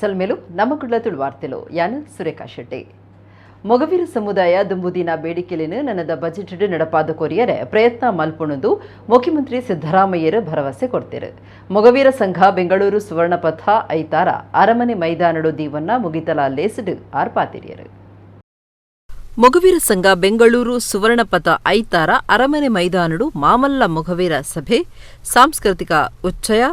ಸಲ್ಮೇಲು ನಮ್ಮ ಕುಡ್ಲ ತುಳುವಾರ್ತೆಲು ಯಾನ್ ಸುರೇಖಾ ಶೆಟ್ಟಿ. ಮೊಗವೀರ ಸಮುದಾಯ ದುಂಬುದಿನ ಬೇಡಿಕೆಲೆನ್ ನನದ ಬಜೆಟ್ ನಡಪಾದ ಕೊರಿಯರೆ ಪ್ರಯತ್ನ ಮಲ್ಪುಣುಂದು ಮುಖ್ಯಮಂತ್ರಿ ಸಿದ್ದರಾಮಯ್ಯರು ಭರವಸೆ ಕೊರ್ತೆರು. ಮೊಗವೀರ ಸಂಘ ಬೆಂಗಳೂರು ಸುವರ್ಣಪಥ ಐತಾರ ಅರಮನೆ ಮೈದಾನಡು ದೀವನ್ನ ಮುಗಿತಲ ಲೇಸ್ಡ್ ಆರ್ಪಾತಿರಿಯರು. ಮೊಗವೀರ ಸಂಘ ಬೆಂಗಳೂರು ಸುವರ್ಣಪಥ ಐತಾರ ಅರಮನೆ ಮೈದಾನಡು ಮಾಮಲ್ಲ ಮೊಗವೀರ ಸಭೆ, ಸಾಂಸ್ಕೃತಿಕ ಉಚ್ಚಯ,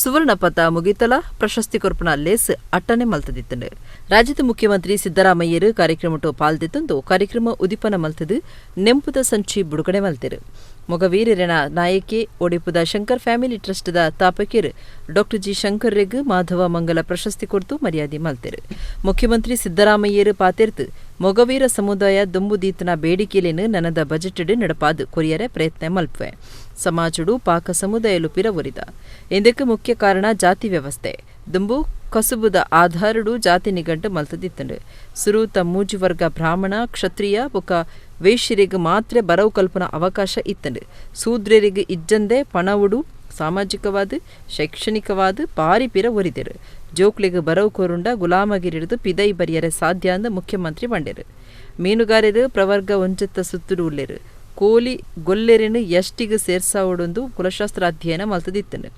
ಸುವರ್ಣಪಥ ಮುಗಿತಲ ಪ್ರಶಸ್ತಿ ಕೊರ್ಪುನ ಲೇಸ್ ಅಟ್ಟನೆ ಮಲ್ತದಿತ್ತಂಡು. ರಾಜ್ಯದ ಮುಖ್ಯಮಂತ್ರಿ ಸಿದ್ದರಾಮಯ್ಯರು ಕಾರ್ಯಕ್ರಮಟು ಪಾಲ್ದೆತ್ತೊಂದು ಕಾರ್ಯಕ್ರಮ ಉದಿಪನ ಮಲ್ತದು ನೆಂಪುದ ಸಂಚಿ ಬಿಡುಗಡೆ ಮಲ್ತೆರು. ಮೊಗವೀರರೆನ ನಾಯಕೆ ಒಡಿಪುದ ಶಂಕರ್ ಫ್ಯಾಮಿಲಿ ಟ್ರಸ್ಟ್ದ ತಾಪಕಿರ್ ಡಾಕ್ಟರ್ ಜಿ ಶಂಕರ್ರೆಗ್ ಮಾಧವ ಮಂಗಲ ಪ್ರಶಸ್ತಿ ಕೊರ್ತು ಮರ್ಯಾದೆ ಮಲ್ತೆರು. ಮುಖ್ಯಮಂತ್ರಿ ಸಿದ್ದರಾಮಯ್ಯರು ಪಾತೆರ್ತು ಮೊಗವೀರ ಸಮುದಾಯ ದುಂಬುದೀತನ ಬೇಡಿಕೆಲೆನ್ ನನದ ಬಜೆಟ್ ನಡಪಾದ್ ಕೊರಿಯರೆ ಪ್ರಯತ್ನ ಮಲ್ಪುವೆ. ಸಮಾಜಡು ಪಾಕ ಸಮುದಾಯಲು ಪಿರವೊರಿದ ಇಂದಕ್ಕೆ ಮುಖ್ಯ ಕಾರಣ ಜಾತಿ ವ್ಯವಸ್ಥೆ. ದುಂಬು ಕಸುಬುದ ಆಧಾರಡು ಜಾತಿ ನಿಘಂಟು ಮಲ್ತದಿತ್ತಂಡು. ಸುರೂತ ಮೂಜಿ ವರ್ಗ ಬ್ರಾಹ್ಮಣ, ಕ್ಷತ್ರಿಯ ಬೊಕ ವೇಶ್ಯರಿಗೆ ಮಾತ್ರ ಬರವು ಕಲ್ಪನ ಅವಕಾಶ ಇತ್ತಂಡು. ಶೂದ್ರರಿಗೆ ಇಜ್ಜಂದೆ ಪಣವುಡು ಸಾಮಾಜಿಕವಾದ ಶೈಕ್ಷಣಿಕವಾದ ಬಾರಿ ಪಿರ ಒರಿದೆರು. ಜೋಕ್ಲೆಗ್ ಬರವು ಕೊರುಂಡ ಗುಲಾಮಗಿರಿಡ್ದು ಪಿದೈ ಬರಿಯರೆ ಸಾಧ್ಯ ಅಂದ್ ಮುಖ್ಯಮಂತ್ರಿ ಪಂಡೆರು. ಮೀನುಗಾರರು ಪ್ರವರ್ಗ ಒಂಜೆತ್ತ ಸುತ್ತುಡು ಉಲ್ಲೆರು. ಕೋಲಿ ಗೊಲ್ಲೆರೆನ್ ಎಷ್ಟಿಗ್ ಸೇರ್ಸಾವೊಡುಂದು ಕುಲಶಾಸ್ತ್ರ ಅಧ್ಯಯನ ಮಲ್ತದಿತ್ತಂಡು.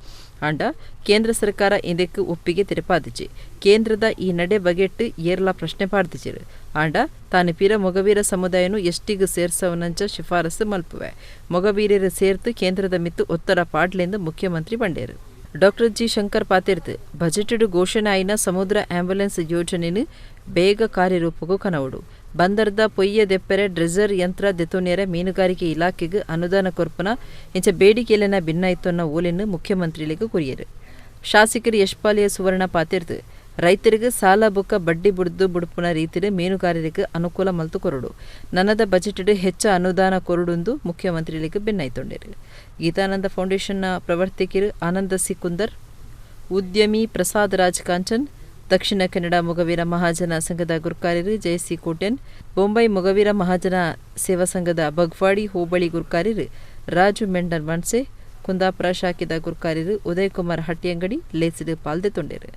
ಆಂಡ ಕೇಂದ್ರ ಸರ್ಕಾರ ಇಂದೆಕ್ ಒಪ್ಪಿಗೆ ತೆರಪಾದಿಜಿ. ಕೇಂದ್ರದ ಈ ನಡೆ ಬಗೆಟ್ ಏರ್ಲಾ ಪ್ರಶ್ನೆ ಪಾಡ್ದಿಜೆರ್. ಆಂಡ ತಾನು ಪಿರ ಮೊಗವೀರ ಸಮುದಾಯನು ಎಷ್ಟಿಗ್ ಸೇರ್ಸವನಂಚ ಶಿಫಾರಸು ಮಲ್ಪುವೆ. ಮೊಗವೀರರು ಸೇರ್ತು ಕೇಂದ್ರದ ಮಿತ್ತು ಒತ್ತಡ ಪಾಡ್ಲೆಂದು ಮುಖ್ಯಮಂತ್ರಿ ಪಂಡೇರು. ಡಾಕ್ಟರ್ ಜಿ ಶಂಕರ್ ಪಾತೆರ್ದು ಬಜೆಟ್ ಘೋಷಣೆ ಆಯಿನ ಸಮುದ್ರ ಆಂಬ್ಯುಲೆನ್ಸ್ ಯೋಜನೆನು ಬೇಗ ಕಾರ್ಯರೂಪಕ್ಕೂ ಕನವಡು. ಬಂದರ್ದ ಪೊಯ್ಯ ದೆಪ್ಪರೆ ಡ್ರೆಜರ್ ಯಂತ್ರ ದೆತೊನ್ಯರೆ ಮೀನುಗಾರಿಕೆ ಇಲಾಖೆಗೆ ಅನುದಾನ ಕೊರ್ಪುನ ಇಂಚ ಬೇಡಿಕೆಲೆನ ಭಿನ್ನಾಯಿತೊನ್ನ ಓಲೆನ್ ಮುಖ್ಯಮಂತ್ರಿಲೆಗ್ ಕೊರಿಯೆರು. ಶಾಸಕರು ಯಶ್ಪಾಲಿಯ ಸುವರ್ಣ ಪಾತೆರ್ದು ರೈತರಿಗೆ ಸಾಲ ಬೊಕ್ಕ ಬಡ್ಡಿ ಬುಡ್ದು ಬುಡ್ಪುನ ರೀತಿಡ್ ಮೀನುಗಾರರಿಗೆ ಅನುಕೂಲ ಮಲ್ತು ಕೊರಡು. ನನದ ಬಜೆಟ್ ಹೆಚ್ಚ ಅನುದಾನ ಕೊರಡುಂದು ಮುಖ್ಯಮಂತ್ರಿಲೆಗ್ ಬೆನ್ನಾಯ್ತೊಂಡೆರು. ಗೀತಾನಂದ ಫೌಂಡೇಶನ್ನ ಪ್ರವರ್ತಕರು ಆನಂದ ಸಿಕುಂದರ್, ಉದ್ಯಮಿ ಪ್ರಸಾದ್ ರಾಜ್ ಕಾಂಚನ್, ದಕ್ಷಿಣ ಕನ್ನಡ ಮೊಗವೀರ ಮಹಾಜನ ಸಂಘದ ಗುರ್ಕಾರ್ಯರು ಜಯಸಿ ಕೋಟ್ಯನ್, ಬೊಂಬೈ ಮೊಗವೀರ ಮಹಾಜನ ಸೇವಾ ಸಂಘದ ಬಗ್ವಾಡಿ ಹೋಬಳಿ ಗುರ್ಕಾರ್ಯರು ರಾಜು ಮೆಂಡನ್ ಮನ್ಸೆ, ಕುಂದಾಪುರ ಶಾಖೆದ ಗುರ್ಕಾರ್ಯರು ಉದಯ್ ಕುಮಾರ್ ಹಟ್ಟಿಯಂಗಡಿ ಲೇಸಿಡು ಪಾಲ್ದೆತೊಂಡೆರು.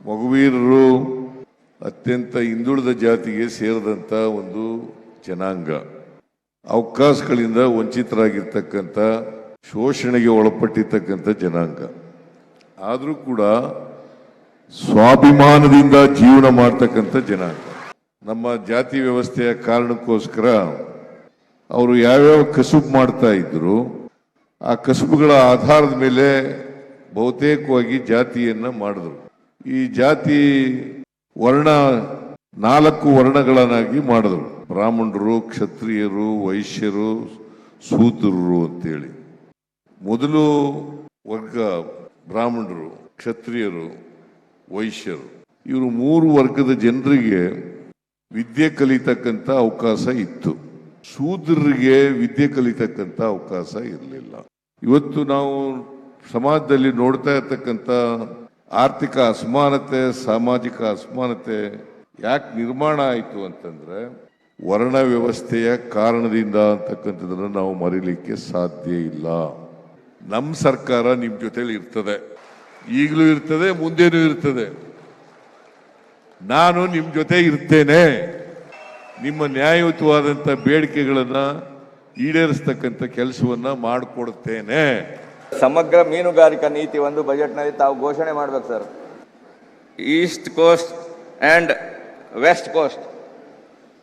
ಮೊಗವೀರರು ಅತ್ಯಂತ ಹಿಂದುಳಿದ ಜಾತಿಗೆ ಸೇರಿದಂಥ ಒಂದು ಜನಾಂಗ, ಅವಕಾಶಗಳಿಂದ ವಂಚಿತರಾಗಿರ್ತಕ್ಕಂಥ, ಶೋಷಣೆಗೆ ಒಳಪಟ್ಟಿರ್ತಕ್ಕಂಥ ಜನಾಂಗ. ಆದರೂ ಕೂಡ ಸ್ವಾಭಿಮಾನದಿಂದ ಜೀವನ ಮಾಡ್ತಕ್ಕಂಥ ಜನಾಂಗ. ನಮ್ಮ ಜಾತಿ ವ್ಯವಸ್ಥೆಯ ಕಾರಣಕ್ಕೋಸ್ಕರ ಅವರು ಯಾವ್ಯಾವ ಕಸುಬು ಮಾಡ್ತಾ ಇದ್ರು ಆ ಕಸುಬುಗಳ ಆಧಾರದ ಮೇಲೆ ಬಹುತೇಕವಾಗಿ ಜಾತಿಯನ್ನು ಮಾಡಿದ್ರು. ಈ ಜಾತಿ ವರ್ಣ 4 ವರ್ಣಗಳನ್ನಾಗಿ ಮಾಡಿದ್ರು. ಬ್ರಾಹ್ಮಣರು, ಕ್ಷತ್ರಿಯರು, ವೈಶ್ಯರು, ಶೂದ್ರರು ಅಂತೇಳಿ. ಮೊದಲು ವರ್ಗ ಬ್ರಾಹ್ಮಣರು, ಕ್ಷತ್ರಿಯರು, ವೈಶ್ಯರು, ಇವರು 3 ವರ್ಗದ ಜನರಿಗೆ ವಿದ್ಯೆ ಕಲಿತಕ್ಕಂಥ ಅವಕಾಶ ಇತ್ತು. ಶೂದ್ರರಿಗೆ ವಿದ್ಯೆ ಕಲಿತಕ್ಕಂಥ ಅವಕಾಶ ಇರಲಿಲ್ಲ. ಇವತ್ತು ನಾವು ಸಮಾಜದಲ್ಲಿ ನೋಡ್ತಾ ಇರ್ತಕ್ಕಂಥ ಆರ್ಥಿಕ ಅಸಮಾನತೆ, ಸಾಮಾಜಿಕ ಅಸಮಾನತೆ ಯಾಕೆ ನಿರ್ಮಾಣ ಆಯಿತು ಅಂತಂದ್ರೆ ವರ್ಣ ವ್ಯವಸ್ಥೆಯ ಕಾರಣದಿಂದ ಅಂತಕ್ಕಂಥದ್ದನ್ನು ನಾವು ಮರೀಲಿಕ್ಕೆ ಸಾಧ್ಯ ಇಲ್ಲ. ನಮ್ಮ ಸರ್ಕಾರ ನಿಮ್ಮ ಜೊತೆಲಿ ಇರ್ತದೆ, ಈಗಲೂ ಇರ್ತದೆ, ಮುಂದೇನೂ ಇರ್ತದೆ. ನಾನು ನಿಮ್ಮ ಜೊತೆ ಇರ್ತೇನೆ. ನಿಮ್ಮ ನ್ಯಾಯಯುತವಾದಂಥ ಬೇಡಿಕೆಗಳನ್ನ ಈಡೇರಿಸ್ತಕ್ಕಂಥ ಕೆಲಸವನ್ನ ಮಾಡಿಕೊಡ್ತೇನೆ. ಸಮಗ್ರ ಮೀನುಗಾರಿಕಾ ನೀತಿ ಒಂದು ಬಜೆಟ್ನಲ್ಲಿ ತಾವು ಘೋಷಣೆ ಮಾಡ್ಬೇಕು sir. East coast and west coast,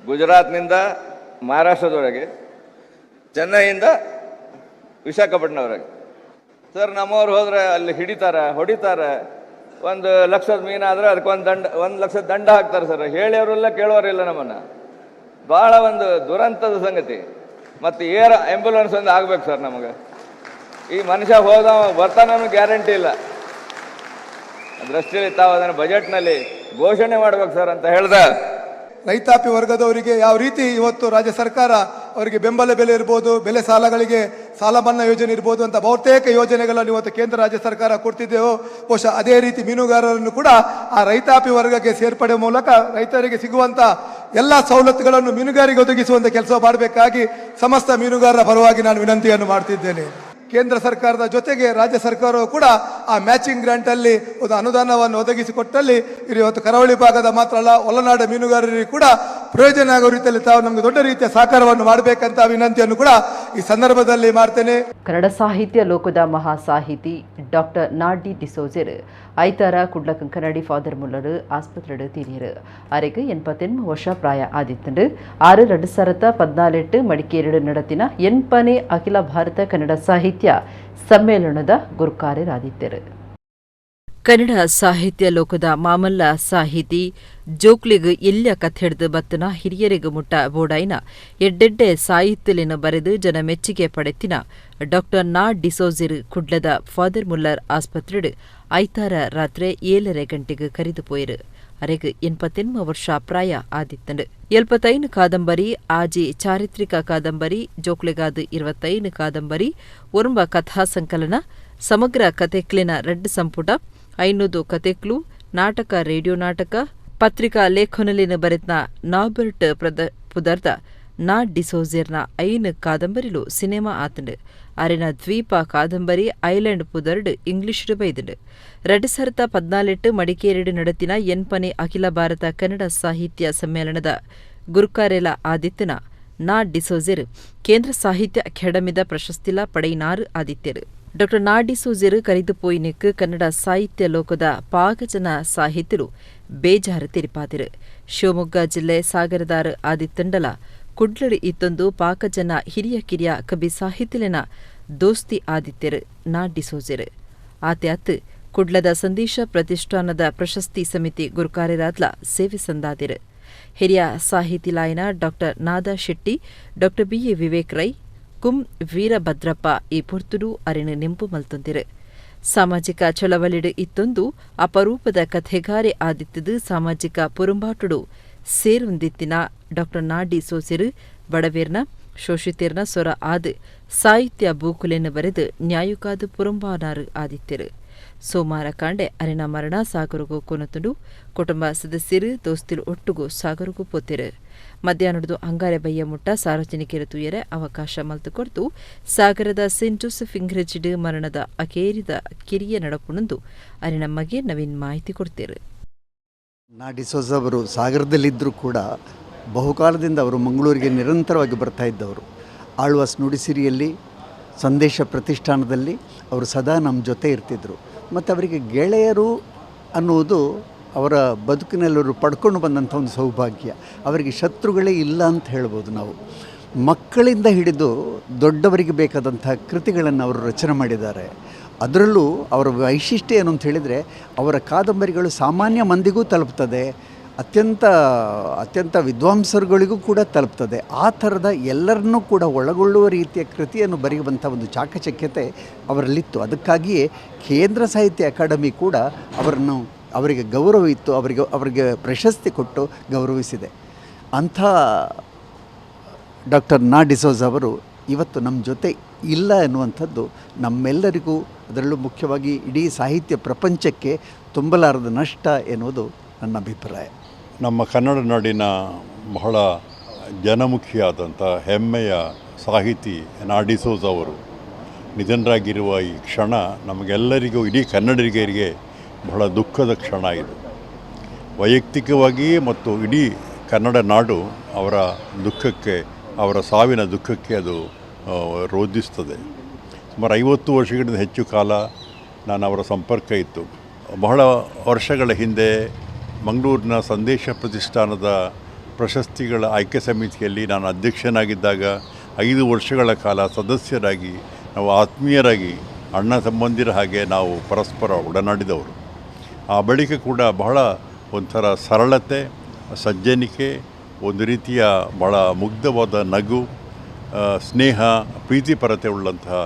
ಗುಜರಾತ್ನಿಂದ ಮಹಾರಾಷ್ಟ್ರದವರೆಗೆ, ಚೆನ್ನೈಯಿಂದ ವಿಶಾಖಪಟ್ಟಣವರೆಗೆ Sir, ನಮ್ಮವ್ರು ಹೋದರೆ ಅಲ್ಲಿ ಹಿಡಿತಾರೆ, ಹೊಡಿತಾರೆ. 1 ಲಕ್ಷದ ಮೀನಾದರೆ ಅದಕ್ಕೆ ಒಂದು ದಂಡ, 1 ಲಕ್ಷದ ದಂಡ ಹಾಕ್ತಾರೆ ಸರ್. ಹೇಳಿಯವರೆಲ್ಲ ಕೇಳೋರಿಲ್ಲ ನಮ್ಮನ್ನು. ಭಾಳ ಒಂದು ದುರಂತದ ಸಂಗತಿ. ಮತ್ತು ಏರ್ ಆ್ಯಂಬುಲೆನ್ಸ್ ಒಂದು ಆಗ್ಬೇಕು ಸರ್ ನಮಗೆ. ಈ ಮನುಷ್ಯ ಹೋದ ಬರ್ತಾನೂ ಗ್ಯಾರಂಟಿ ಇಲ್ಲ. ದೃಷ್ಟಿಯಲ್ಲಿ ತಾವು ಅದನ್ನು ಬಜೆಟ್ನಲ್ಲಿ ಘೋಷಣೆ ಮಾಡ್ಬೇಕು ಸರ್ ಅಂತ ಹೇಳ್ದೆ. ರೈತಾಪಿ ವರ್ಗದವರಿಗೆ ಯಾವ ರೀತಿ ಇವತ್ತು ರಾಜ್ಯ ಸರ್ಕಾರ ಅವರಿಗೆ ಬೆಂಬಲ ಬೆಲೆ ಇರ್ಬೋದು, ಬೆಲೆ ಸಾಲಗಳಿಗೆ ಸಾಲ ಮನ್ನಾ ಯೋಜನೆ ಇರ್ಬೋದು ಅಂತ ಬಹುತೇಕ ಯೋಜನೆಗಳನ್ನು ಇವತ್ತು ಕೇಂದ್ರ ರಾಜ್ಯ ಸರ್ಕಾರ ಕೊಡ್ತಿದ್ದೆವು. ಬಹುಶಃ ಅದೇ ರೀತಿ ಮೀನುಗಾರರನ್ನು ಕೂಡ ಆ ರೈತಾಪಿ ವರ್ಗಕ್ಕೆ ಸೇರ್ಪಡೆ ಮೂಲಕ ರೈತರಿಗೆ ಸಿಗುವಂತ ಎಲ್ಲ ಸವಲತ್ತುಗಳನ್ನು ಮೀನುಗಾರಿಗೆ ಒದಗಿಸುವಂತ ಕೆಲಸ ಮಾಡಬೇಕಾಗಿ ಸಮಸ್ತ ಮೀನುಗಾರರ ಪರವಾಗಿ ನಾನು ವಿನಂತಿಯನ್ನು ಮಾಡ್ತಿದ್ದೇನೆ. ಕೇಂದ್ರ ಸರ್ಕಾರದ ಜೊತೆಗೆ ರಾಜ್ಯ ಸರ್ಕಾರವು ಕೂಡ ಆ ಮ್ಯಾಚಿಂಗ್ ಗ್ರಾಂಟ್ ಅಲ್ಲಿ ಒಂದು ಅನುದಾನವನ್ನು ಒದಗಿಸಿಕೊಟ್ಟಲ್ಲಿ ಇವತ್ತು ಕರಾವಳಿ ಭಾಗದ ಮಾತ್ರ ಅಲ್ಲ, ಒಳನಾಡ ಮೀನುಗಾರರಿಗೆ ಕೂಡ ಪ್ರಯೋಜನ ಆಗುವ ರೀತಿಯಲ್ಲಿ ತಾವು ನಮಗೆ ದೊಡ್ಡ ರೀತಿಯ ಸಹಕಾರವನ್ನು ಮಾಡಬೇಕಂತ ವಿನಂತಿಯನ್ನು ಕೂಡ ಈ ಸಂದರ್ಭದಲ್ಲಿ ಮಾಡ್ತೇನೆ. ಕನ್ನಡ ಸಾಹಿತ್ಯ ಲೋಕದ ಮಹಾಸಾಹಿತಿ ಡಾಕ್ಟರ್ ನಾಡಿ ಡಿಸೋಜೆರ್ ಐತಾರ ಕುಡ್ಲ ಕಂಕನಾಡಿ ಫಾದರ್ ಮುಲ್ಲರ್ ಆಸ್ಪತ್ರೆಡ್ ತೀರಿಯರು. ಅರೆಗ್ 88 ವರ್ಷ ಪ್ರಾಯ ಆದಿತ್ತಂಡು. ಆರು 2014 ಮಡಿಕೇರಿಡು ನಡತಿನ 80ನೇ ಅಖಿಲ ಭಾರತ ಕನ್ನಡ ಸಾಹಿತ್ಯ ಸಮ್ಮೇಳನದ ಗುರುಕಾರ್ಯರಾದಿತ್ತರು. ಕನ್ನಡ ಸಾಹಿತ್ಯ ಲೋಕದ ಮಾಮಲ್ಲ ಸಾಹಿತಿ, ಜೋಕ್ಲಿಗ್ ಎಲ್ಯ ಕಥೆಡ್ದು ಬತ್ತನ ಹಿರಿಯರಿಗ್ ಮುಟ್ಟ ಬೋಡಾಯ್ನ ಎಡ್ಡೆಡ್ಡೆ ಸಾಹಿತ್ಯಲಿನ ಬರೆದು ಜನ ಮೆಚ್ಚುಗೆ ಪಡೆತಿನ ಡಾಕ್ಟರ್ ನಾ ಡಿಸೋಜಿರ್ ಕುಡ್ಲದ ಫಾದರ್ ಮುಲ್ಲರ್ ಆಸ್ಪತ್ರೆಡ್ ಐತಾರ ರಾತ್ರೆ 7:30 ಗಂಟೆಗೆ ಕರಿದು ಪೋಯರು. ಅರೆಗ್ 88 ವರ್ಷ ಪ್ರಾಯ ಆದಿತ್ತಂಡು. 75 ಕಾದಂಬರಿ, ಆಜಿ ಚಾರಿತ್ರಿಕ ಕಾದಂಬರಿ, ಜೋಕ್ಲೆಗಾದ್ 25 ಕಾದಂಬರಿ, ಒರ್ಂಬ ಕಥಾ ಸಂಕಲನ, ಸಮಗ್ರ ಕತೆಕ್ಲಿನ 2 ಸಂಪುಟ, 500 ಕತೆಕ್ಲು, ನಾಟಕ, ರೇಡಿಯೋ ನಾಟಕ, ಪತ್ರಿಕಾ ಲೇಖನಲಿನ ಬರೆತ್ನ ನಾಬರ್ಟ್ ಪುದರ್ದ ನಾ ಡಿಸೋಜೆರ್ನ 5 ಕಾದಂಬರಿಲು ಸಿನೆಮಾ ಆತಂಡು. ಅರೆನ ದ್ವೀಪ ಕಾದಂಬರಿ ಐಲ್ಯಾಂಡ್ ಪುದರ್ಡ್ ಇಂಗ್ಲಿಷ್ಡ್ ಬೈದಂಡು. 2014 ಮಡಿಕೇರಿಡ್ ನಡತಿನ 80ನೇ ಅಖಿಲ ಭಾರತ ಕನ್ನಡ ಸಾಹಿತ್ಯ ಸಮ್ಮೇಳನದ ಗುರುಕಾರೆಲ ಆದಿತ್ಯನ ನಾ ಡಿಸೋಜೆರ್ ಕೇಂದ್ರ ಸಾಹಿತ್ಯ ಅಕಾಡೆಮಿದ ಪ್ರಶಸ್ತಿಲ ಪಡೆಯಿನಾರು ಆದಿತ್ಯರು. ಡಾಕ್ಟರ್ ನಾ ಡಿಸೋಜೆರ್ ಕರಿದು ಪೋಯಿನೆಕ್ ಕನ್ನಡ ಸಾಹಿತ್ಯ ಲೋಕದ ಪಾಕಜನ ಸಾಹಿತ್ಯರು ಬೇಜಾರು ತೆರಿಪಾದಿರು. ಶಿವಮೊಗ್ಗ ಜಿಲ್ಲೆ ಸಾಗರದಾರ್ ಆದಿತ್ತಂಡಲ ಕುಡ್ಲಡಿ ಇತ್ತೊಂದು ಪಾಕಜನ ಹಿರಿಯ ಕಿರಿಯ ಕವಿ ಸಾಹಿತ್ಯಲಿನ ದೋಸ್ತಿ ಆದಿತ್ಯರು ನಾ ಡಿಸೋಜೆರ್. ಆತೆ ಅತ್ ಕುಡ್ಲದ ಸಂದೇಶ ಪ್ರತಿಷ್ಠಾನದ ಪ್ರಶಸ್ತಿ ಸಮಿತಿ ಗುರುಕಾರ್ಯರಾದ್ಲ ಸೇವೆ ಸಂದಾದಿರು. ಹಿರಿಯ ಸಾಹಿತಿಲಾಯನ doctor Nada Shetty, doctor BA Vivek Rai, ಕುಂ ವೀರಭದ್ರಪ್ಪ ಈ ಪೊರ್ತುಡು ಅರಿಣು ನೆಂಪು ಮಲ್ತೊಂದಿರು. ಸಾಮಾಜಿಕ ಚಳವಳಿಡು ಇತ್ತೊಂದು ಅಪರೂಪದ ಕಥೆಗಾರೆ ಆದಿತ್ತದು ಸಾಮಾಜಿಕ ಪೊರುಂಬಾಟುಡು ಸೇರೊಂದಿತ್ತಿನ ಡಾಕ್ಟರ್ ನಾಡಿ ಸೋಸಿರು ಬಡವೇರ್ನ ಶೋಷಿತೇರ್ನ ಸೊರ ಆದ್ ಸಾಹಿತ್ಯ ಬೂಕುಲೆನ್ ಬರೆದು ನ್ಯಾಯುಕಾದು ಪುರಂಬಾನಾರು ಆದಿತ್ಯರು. ಸೋಮಾರ ಕಾಂಡೆ ಅರಿನ ಮರಣ ಸಾಗರಗು ಕೊನತುಂಡು. ಕುಟುಂಬ ಸದಸ್ಯರು, ದೋಸ್ತಿಲು ಒಟ್ಟುಗು ಸಾಗರಗು ಪೋತಿರು. ಮಧ್ಯಾಹ್ನದ ಅಂಗಾರೆ ಬಯ್ಯ ಮುಟ್ಟ ಸಾರ್ವಜನಿಕರ ತೂಯರೆ ಅವಕಾಶ ಮಲ್ತು ಕೊರ್ತು ಸಾಗರದ ಸೇಂಟ್ ಜೋಸೆಫ್ ಇಂಗ್ರೆಜಿಡ್ ಮರಣದ ಅಕೇರಿದ ಕಿರಿಯ ನಡಪುಣಂದು ಅರಿನ ಮಗೆ ನವೀನ್ ಮಾಹಿತಿ ಕೊಡ್ತೇರು. ನಾ ಡಿಸೋಜ ಅವರು ಸಾಗರದಲ್ಲಿದ್ದರೂ ಕೂಡ ಬಹುಕಾಲದಿಂದ ಅವರು ಮಂಗಳೂರಿಗೆ ನಿರಂತರವಾಗಿ ಬರ್ತಾ ಇದ್ದವರು. ಆಳ್ವಾಸ್ ನುಡಿಸಿರಿಯಲ್ಲಿ, ಸಂದೇಶ ಪ್ರತಿಷ್ಠಾನದಲ್ಲಿ ಅವರು ಸದಾ ನಮ್ಮ ಜೊತೆ ಇರ್ತಿದ್ದರು. ಮತ್ತು ಅವರಿಗೆ ಗೆಳೆಯರು ಅನ್ನುವುದು ಅವರ ಬದುಕಿನಲ್ಲಿ ಅವರು ಪಡ್ಕೊಂಡು ಬಂದಂಥ ಒಂದು ಸೌಭಾಗ್ಯ. ಅವರಿಗೆ ಶತ್ರುಗಳೇ ಇಲ್ಲ ಅಂತ ಹೇಳ್ಬೋದು ನಾವು. ಮಕ್ಕಳಿಂದ ಹಿಡಿದು ದೊಡ್ಡವರಿಗೆ ಬೇಕಾದಂಥ ಕೃತಿಗಳನ್ನು ಅವರು ರಚನೆ ಮಾಡಿದ್ದಾರೆ. ಅದರಲ್ಲೂ ಅವರ ವೈಶಿಷ್ಟ್ಯ ಏನು ಅಂತ ಹೇಳಿದರೆ, ಅವರ ಕಾದಂಬರಿಗಳು ಸಾಮಾನ್ಯ ಮಂದಿಗೂ ತಲುಪ್ತದೆ, ಅತ್ಯಂತ ಅತ್ಯಂತ ವಿದ್ವಾಂಸರುಗಳಿಗೂ ಕೂಡ ತಲುಪ್ತದೆ. ಆ ಥರದ ಎಲ್ಲರನ್ನೂ ಕೂಡ ಒಳಗೊಳ್ಳುವ ರೀತಿಯ ಕೃತಿಯನ್ನು ಬರೆಯುವಂಥ ಒಂದು ಚಾಕಚಕ್ಯತೆ ಅವರಲ್ಲಿತ್ತು. ಅದಕ್ಕಾಗಿಯೇ ಕೇಂದ್ರ ಸಾಹಿತ್ಯ ಅಕಾಡೆಮಿ ಕೂಡ ಅವರಿಗೆ ಗೌರವ ಇತ್ತು, ಅವರಿಗೆ ಅವರಿಗೆ ಪ್ರಶಸ್ತಿ ಕೊಟ್ಟು ಗೌರವಿಸಿದೆ. ಅಂಥ ಡಾಕ್ಟರ್ ನಾ ಡಿಸೋಜ್ ಅವರು ಇವತ್ತು ನಮ್ಮ ಜೊತೆ ಇಲ್ಲ ಎನ್ನುವಂಥದ್ದು ನಮ್ಮೆಲ್ಲರಿಗೂ, ಅದರಲ್ಲೂ ಮುಖ್ಯವಾಗಿ ಇಡೀ ಸಾಹಿತ್ಯ ಪ್ರಪಂಚಕ್ಕೆ ತುಂಬಲಾರದ ನಷ್ಟ ಎನ್ನುವುದು ನನ್ನ ಅಭಿಪ್ರಾಯ. ನಮ್ಮ ಕನ್ನಡ ನಾಡಿನ ಬಹಳ ಜನಮುಖಿಯಾದಂಥ ಹೆಮ್ಮೆಯ ಸಾಹಿತಿ ನಾ ಡಿಸೋಜ್ ಅವರು ನಿಧನರಾಗಿರುವ ಈ ಕ್ಷಣ ನಮಗೆಲ್ಲರಿಗೂ, ಇಡೀ ಕನ್ನಡಿಗರಿಗೆ ಬಹಳ ದುಃಖದ ಕ್ಷಣ ಇದು. ವೈಯಕ್ತಿಕವಾಗಿ ಮತ್ತು ಇಡೀ ಕನ್ನಡ ನಾಡು ಅವರ ದುಃಖಕ್ಕೆ, ಅವರ ಸಾವಿನ ದುಃಖಕ್ಕೆ ಅದು ರೋದಿಸ್ತದೆ. ಸುಮಾರು 50 ವರ್ಷಗಳಿಂದ ಹೆಚ್ಚು ಕಾಲ ನಾನು ಅವರ ಸಂಪರ್ಕ ಇತ್ತು. ಬಹಳ ವರ್ಷಗಳ ಹಿಂದೆ ಮಂಗಳೂರಿನ ಸಂದೇಶ ಪ್ರತಿಷ್ಠಾನದ ಪ್ರಶಸ್ತಿಗಳ ಆಯ್ಕೆ ಸಮಿತಿಯಲ್ಲಿ ನಾನು ಅಧ್ಯಕ್ಷನಾಗಿದ್ದಾಗ 5 ವರ್ಷಗಳ ಕಾಲ ಸದಸ್ಯರಾಗಿ ನಾವು ಆತ್ಮೀಯರಾಗಿ ಅಣ್ಣ ತಮ್ಮಂದಿರ ಹಾಗೆ ನಾವು ಪರಸ್ಪರ ಒಡನಾಡಿದವರು. ಆ ಬಳಿಕ ಕೂಡ ಬಹಳ ಒಂಥರ ಸರಳತೆ, ಸಜ್ಜನಿಕೆ, ಒಂದು ರೀತಿಯ ಬಹಳ ಮುಗ್ಧವಾದ ನಗು, ಸ್ನೇಹ, ಪ್ರೀತಿಪರತೆ ಉಳ್ಳಂತಹ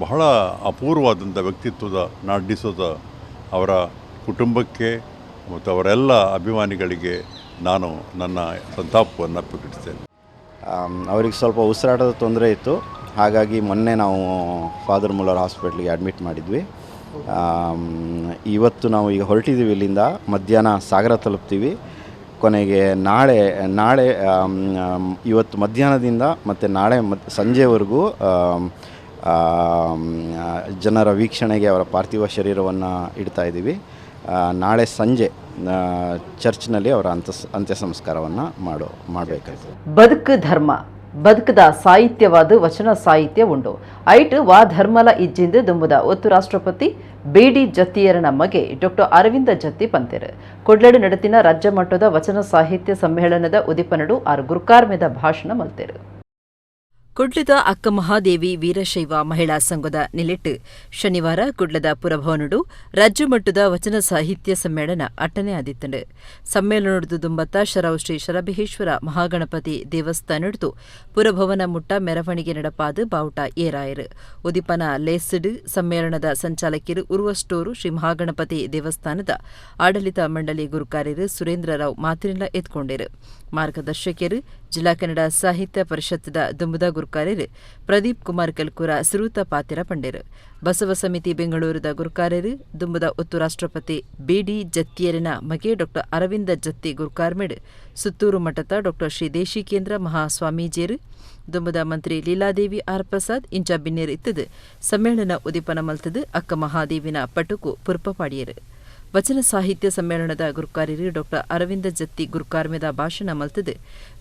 ಬಹಳ ಅಪೂರ್ವವಾದಂಥ ವ್ಯಕ್ತಿತ್ವದ ನಾ ಡಿಸೋಜ ಅವರ ಕುಟುಂಬಕ್ಕೆ ಮತ್ತು ಅವರೆಲ್ಲ ಅಭಿಮಾನಿಗಳಿಗೆ ನಾನು ನನ್ನ ಸಂತಾಪವನ್ನು ಪ್ರಕಟಿಸ್ತೇನೆ. ಅವರಿಗೆ ಸ್ವಲ್ಪ ಉಸಿರಾಟದ ತೊಂದರೆ ಇತ್ತು, ಹಾಗಾಗಿ ಮೊನ್ನೆ ನಾವು ಫಾದರ್ ಮುಲ್ಲರ್ ಹಾಸ್ಪಿಟ್ಲಿಗೆ ಅಡ್ಮಿಟ್ ಮಾಡಿದ್ವಿ. ಇವತ್ತು ನಾವು ಈಗ ಹೊರಟಿದ್ದೀವಿ, ಇಲ್ಲಿಂದ ಮಧ್ಯಾಹ್ನ ಸಾಗರ ತಲುಪ್ತೀವಿ. ಕೊನೆಗೆ ನಾಳೆ ನಾಳೆ ಇವತ್ತು ಮಧ್ಯಾಹ್ನದಿಂದ ಮತ್ತು ನಾಳೆ ಸಂಜೆವರೆಗೂ ಜನರ ವೀಕ್ಷಣೆಗೆ ಅವರ ಪಾರ್ಥಿವ ಶರೀರವನ್ನು ಇಡ್ತಾ ಇದ್ದೀವಿ. ನಾಳೆ ಸಂಜೆ ಚರ್ಚ್ನಲ್ಲಿ ಅವರ ಅಂತ್ಯ ಸಂಸ್ಕಾರವನ್ನು ಮಾಡಬೇಕಾಗ್ತದೆ. ಬದುಕು ಧರ್ಮ ಬದುಕದ ಸಾಹಿತ್ಯವಾದ ವಚನ ಸಾಹಿತ್ಯ ಉಂಡು ಐಟ್ ವಾ ಧರ್ಮಲ ಇಜ್ಜಿಂದು ದುಂಬುದ ಒತ್ತು ರಾಷ್ಟ್ರಪತಿ ಬೇಡಿ ಜತ್ತಿಯರನ ಮಗೆ ಡಾಕ್ಟರ್ ಅರವಿಂದ ಜತ್ತಿ ಪಂತೆರು ಕೊಡ್ಲಡು ನಡತಿನ ರಾಜ್ಯ ಮಟ್ಟದ ವಚನ ಸಾಹಿತ್ಯ ಸಮ್ಮೇಳನದ ಉದಿಪನಡು ಆರ್ ಗುರುಕಾರ್ಮೆದ ಭಾಷಣ ಮಲ್ತೆರು. ಕುಡ್ಲದ ಅಕ್ಕ ಮಹಾದೇವಿ ವೀರಶೈವ ಮಹಿಳಾ ಸಂಘದ ನಿಲೆಟ್ಟು ಶನಿವಾರ ಕುಡ್ಲದ ಪುರಭವನಡು ರಾಜ್ಯ ಮಟ್ಟದ ವಚನ ಸಾಹಿತ್ಯ ಸಮ್ಮೇಳನ ಅಟ್ಟನೆ ಆದಿತ್ತಂಡು. ಸಮ್ಮೇಳನದ ದುಂಬತ್ತ ಶರವು ಶ್ರೀ ಶರಭೇಶ್ವರ ಮಹಾಗಣಪತಿ ದೇವಸ್ಥಾನಡ್ದು ಪುರಭವನ ಮುಟ್ಟ ಮೆರವಣಿಗೆ ನಡಪಾದು ಬಾವುಟ ಏರಾಯರು. ಉದಿಪನ ಲೇಸಿಡು ಸಮ್ಮೇಳನದ ಸಂಚಾಲಕಿಯರು ಉರುವಸ್ಟೋರು ಶ್ರೀ ಮಹಾಗಣಪತಿ ದೇವಸ್ಥಾನದ ಆಡಳಿತ ಮಂಡಳಿ ಗುರುಕಾರ್ಯರು ಸುರೇಂದ್ರ ರಾವ್ ಮಾತಿನಿಂದ ಎತ್ಕೊಂಡಿರು. ಮಾರ್ಗದರ್ಶಕರು ಜಿಲ್ಲಾ ಕನ್ನಡ ಸಾಹಿತ್ಯ ಪರಿಷತ್ದ ದುಂಬುದ ಗುರುಕಾರ್ಯರು ಪ್ರದೀಪ್ ಕುಮಾರ್ ಕಲ್ಕೂರ ಸುರೂತ ಪಾತಿರ ಪಂಡೇರು. ಬಸವ ಸಮಿತಿ ಬೆಂಗಳೂರದ ಗುರುಕಾರ್ಯರು ದುಂಬುದ ಒತ್ತು ರಾಷ್ಟ್ರಪತಿ ಬಿಡಿ ಜತ್ತಿಯರಿನ ಮಗೆ ಡಾಕ್ಟರ್ ಅರವಿಂದ ಜತ್ತಿ ಗುರುಕಾರ್ಮೆಡ್ ಸುತ್ತೂರು ಮಠದ ಡಾಕ್ಟರ್ ಶ್ರೀ ದೇಶಿಕೇಂದ್ರ ಮಹಾಸ್ವಾಮೀಜಿಯರು ದುಂಬುದ ಮಂತ್ರಿ ಲೀಲಾದೇವಿ ಆರ್ ಪ್ರಸಾದ್ ಇಂಚ ಬಿನ್ನೇರು ಇತ್ತದು ಸಮ್ಮೇಳನ ಉದಿಪನ ಮಲ್ತದು ಅಕ್ಕ ಮಹಾದೇವಿನ ಪಟುಕು ಪುರ್ಪಪಾಡಿಯರು. ವಚನ ಸಾಹಿತ್ಯ ಸಮ್ಮೇಳನದ ಗುರುಕಾರ್ಯರು ಡಾಕ್ಟರ್ ಅರವಿಂದ ಜತ್ತಿ ಗುರುಕಾರ್ಮೆದ ಭಾಷಣ ಮಲ್ತದು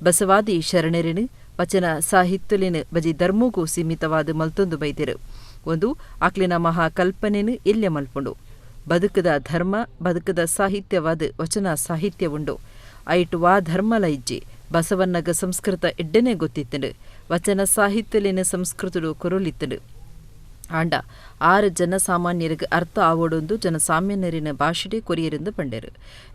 ಬಸವಾದಿ ಶರಣೆರಿನು ವಚನ ಸಾಹಿತ್ಯಲಿನ ಬಜಿ ಧರ್ಮಗೂ ಸೀಮಿತವಾದ ಮಲ್ತೊಂದು ಬೈದಿರು. ಒಂದು ಆಕ್ಲಿನ ಮಹಾಕಲ್ಪನೆನು ಎಲ್ಯ ಮಲ್ಪುಂಡು. ಬದುಕದ ಧರ್ಮ ಬದುಕದ ಸಾಹಿತ್ಯವಾದ ವಚನ ಸಾಹಿತ್ಯ ಉಂಡು. ಐಟು ವಾ ಧರ್ಮಲ ಇಜ್ಜಿ ಬಸವನ್ನಗ ಸಂಸ್ಕೃತ ಎಡ್ಡನೆ ಗೊತ್ತಿತ್ತಂಡು. ವಚನ ಸಾಹಿತ್ಯಲಿನ ಸಂಸ್ಕೃತಡು ಕೊರೊಲಿತ್ತಂಡು. ಆಂಡ ಆರು ಜನಸಾಮಾನ್ಯರಿಗೆ ಅರ್ಥ ಆವೋಡೊಂದು ಜನಸಾಮಾನ್ಯರಿನ ಭಾಷೆಡೆ ಕೊರಿಯರೆಂದು ಪಂಡೇರು.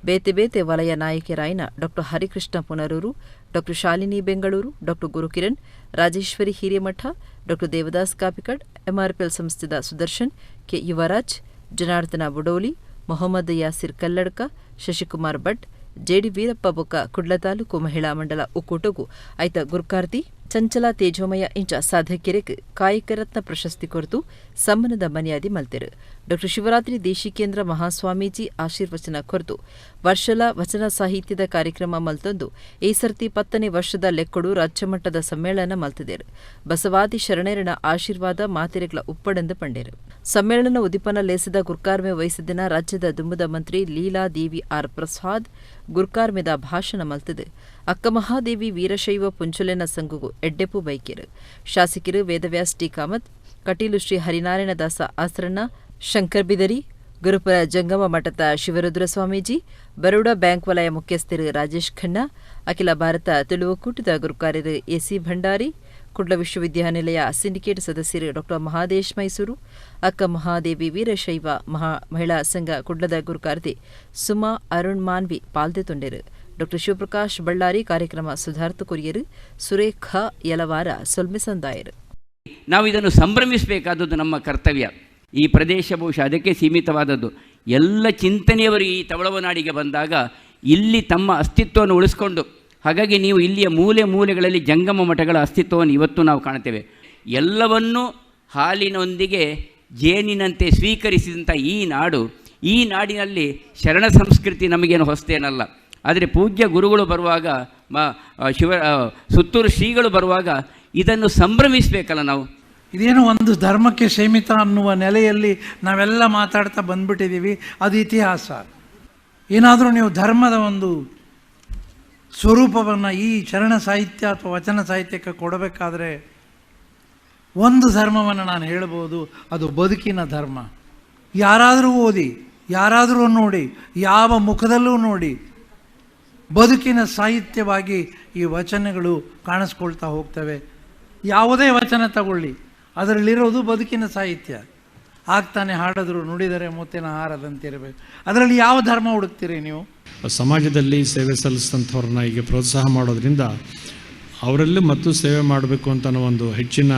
ಬೇತೆ ಬೇತೆ ವಲಯ ನಾಯಕರಾಯಿನ doctor Harikrishna Punaroor, doctor Shalini Bengaluru, doctor Gurukiran, Rajeshwari Hiremath, doctor Devadas Kapikad, MRPL ಸಂಸ್ಥೆದ Sudarshan K Yuvraj, Janardhana Budoli, Mohammed Yasir Kalladka, Shashikumar Bhat, JD Veerappa ಬೊಕ್ಕ ಕುಡ್ಲ ತಾಲೂಕು ಮಹಿಳಾ ಮಂಡಲ ಒಕ್ಕೂಟಗು ಐತ ಗುರ್ಕಾರ್ತಿ ಚಂಚಲ ತೇಜೋಮಯ ಇಂಚ ಸಾಧಕಿಯರಿಗೆ ಕಾಯಕರತ್ನ ಪ್ರಶಸ್ತಿ ಕೊರತು ಸಮ್ಮಾನದ ಮರ್ಯಾದೆ ಮಲ್ತೆರು. ಡಾಕ್ಟರ್ ಶಿವರಾತ್ರಿ ದೇಶಿಕೇಂದ್ರ ಮಹಾಸ್ವಾಮೀಜಿ ಆಶೀರ್ವಚನ ಕೊರತು ವರ್ಷಲ ವಚನ ಸಾಹಿತ್ಯದ ಕಾರ್ಯಕ್ರಮ ಮಲ್ತೊಂದು ಈ ಸರ್ತಿ 10ನೇ ವರ್ಷದ ಲೆಕ್ಕಡು ರಾಜ್ಯಮಟ್ಟದ ಸಮ್ಮೇಳನ ಮಲ್ತದೇರು. ಬಸವಾದಿ ಶರಣೆರನ ಆಶೀರ್ವಾದ ಮಾತೆರೆಗಳ ಉಪ್ಪಡೆಂದು ಪಂಡೇರು. ಸಮ್ಮೇಳನ ಉದಿಪನ ಲೇಸದ ಗುರ್ಕಾರ್ಮೆ ವಹಿಸಿದಿನ ರಾಜ್ಯದ ದುಂಬುದ ಮಂತ್ರಿ ಲೀಲಾದೇವಿ ಆರ್ ಪ್ರಸಾದ್ ಗುರ್ಕಾರ್ಮೆದ ಭಾಷಣ ಮಲ್ತದೆ ಅಕ್ಕ ಮಹಾದೇವಿ ವೀರಶೈವ ಪುಂಚುಲೆನ ಸಂಘಗು ಎಡ್ಡೆಪು ಬೈಕಿರು. ಶಾಸಕರು ವೇದವ್ಯಾಸ್ ಟಿ ಕಾಮತ್, ಕಟೀಲು ಶ್ರೀ ಹರಿನಾರಾಯಣದಾಸ ಆಸರಣ್ಣ, ಶಂಕರ್ ಬಿದರಿ, ಗುರುಪುರ ಜಂಗಮ ಮಠದ ಶಿವರುದ್ರ ಸ್ವಾಮೀಜಿ, ಬರೋಡಾ ಬ್ಯಾಂಕ್ ವಲಯ ಮುಖ್ಯಸ್ಥರು ರಾಜೇಶ್ ಖನ್ನಾ, ಅಖಿಲ ಭಾರತ ತುಳುವಕ್ಕೂಟದ ಗುರುಕಾರ್ಯರು ಎಸಿ ಭಂಡಾರಿ, ಕುಡ್ಲ ವಿಶ್ವವಿದ್ಯಾನಿಲಯ ಸಿಂಡಿಕೇಟ್ ಸದಸ್ಯರು ಡಾಕ್ಟರ್ ಮಹಾದೇಶ್ ಮೈಸೂರು, ಅಕ್ಕ ಮಹಾದೇವಿ ವೀರಶೈವ ಮಹಿಳಾ ಸಂಘ ಕುಡ್ಲದ ಗುರುಕಾರ್ತಿ ಸುಮಾ ಅರುಣ್ ಮಾನ್ವಿ ಪಾಲ್ದೆ ತೊಂಡೆರು. ಡಾಕ್ಟರ್ ಶಿವಪ್ರಕಾಶ್ ಬಳ್ಳಾರಿ ಕಾರ್ಯಕ್ರಮ ಸುಧಾರ್ಥ ಕೊರಿಯರು, ಸುರೇಖಾ ಯಲವಾರ ಸೊಲ್ಮೆ ಸಂದಾಯರು. ನಾವು ಇದನ್ನು ಸಂಭ್ರಮಿಸಬೇಕಾದದ್ದು ನಮ್ಮ ಕರ್ತವ್ಯ. ಈ ಪ್ರದೇಶ ಬಹುಶಃ ಅದಕ್ಕೆ ಸೀಮಿತವಾದದ್ದು. ಎಲ್ಲ ಚಿಂತನೆಯವರು ಈ ತವಳವನಾಡಿಗೆ ಬಂದಾಗ ಇಲ್ಲಿ ತಮ್ಮ ಅಸ್ತಿತ್ವವನ್ನು ಉಳಿಸ್ಕೊಂಡು, ಹಾಗಾಗಿ ನೀವು ಇಲ್ಲಿಯ ಮೂಲೆ ಮೂಲೆಗಳಲ್ಲಿ ಜಂಗಮ ಮಠಗಳ ಅಸ್ತಿತ್ವವನ್ನು ಇವತ್ತು ನಾವು ಕಾಣ್ತೇವೆ. ಎಲ್ಲವನ್ನೂ ಹಾಲಿನೊಂದಿಗೆ ಜೇನಿನಂತೆ ಸ್ವೀಕರಿಸಿದಂಥ ಈ ನಾಡು, ಈ ನಾಡಿನಲ್ಲಿ ಶರಣ ಸಂಸ್ಕೃತಿ ನಮಗೇನು ಹೊಸತೇನಲ್ಲ. ಆದರೆ ಪೂಜ್ಯ ಗುರುಗಳು ಬರುವಾಗ, ಸುತ್ತೂರು ಶ್ರೀಗಳು ಬರುವಾಗ ಇದನ್ನು ಸಂಭ್ರಮಿಸಬೇಕಲ್ಲ ನಾವು. ಇದೇನು ಒಂದು ಧರ್ಮಕ್ಕೆ ಸೀಮಿತ ಅನ್ನುವ ನೆಲೆಯಲ್ಲಿ ನಾವೆಲ್ಲ ಮಾತಾಡ್ತಾ ಬಂದ್ಬಿಟ್ಟಿದ್ದೀವಿ. ಅದು ಇತಿಹಾಸ. ಏನಾದರೂ ನೀವು ಧರ್ಮದ ಒಂದು ಸ್ವರೂಪವನ್ನು ಈ ಶರಣ ಸಾಹಿತ್ಯ ಅಥವಾ ವಚನ ಸಾಹಿತ್ಯಕ್ಕೆ ಕೊಡಬೇಕಾದ್ರೆ ಒಂದು ಧರ್ಮವನ್ನು ನಾನು ಹೇಳ್ಬೋದು, ಅದು ಬದುಕಿನ ಧರ್ಮ. ಯಾರಾದರೂ ಓದಿ, ಯಾರಾದರೂ ನೋಡಿ, ಯಾವ ಮುಖದಲ್ಲೂ ನೋಡಿ, ಬದುಕಿನ ಸಾಹಿತ್ಯವಾಗಿ ಈ ವಚನಗಳು ಕಾಣಿಸ್ಕೊಳ್ತಾ ಹೋಗ್ತವೆ. ಯಾವುದೇ ವಚನ ತಗೊಳ್ಳಿ, ಅದರಲ್ಲಿರೋದು ಬದುಕಿನ ಸಾಹಿತ್ಯ. ಆಗ್ತಾನೆ ಹಾಡಿದ್ರು, ನುಡಿದರೆ ಮುತ್ತಿನ ಹಾರದಂತಿರಬೇಕು. ಅದರಲ್ಲಿ ಯಾವ ಧರ್ಮ ಹುಡುಕ್ತೀರಿ ನೀವು? ಸಮಾಜದಲ್ಲಿ ಸೇವೆ ಸಲ್ಲಿಸಿದಂಥವ್ರನ್ನ ಈಗ ಪ್ರೋತ್ಸಾಹ ಮಾಡೋದ್ರಿಂದ ಅವರಲ್ಲೂ ಮತ್ತು ಸೇವೆ ಮಾಡಬೇಕು ಅಂತ ಅನ್ನೋ ಒಂದು ಹೆಚ್ಚಿನ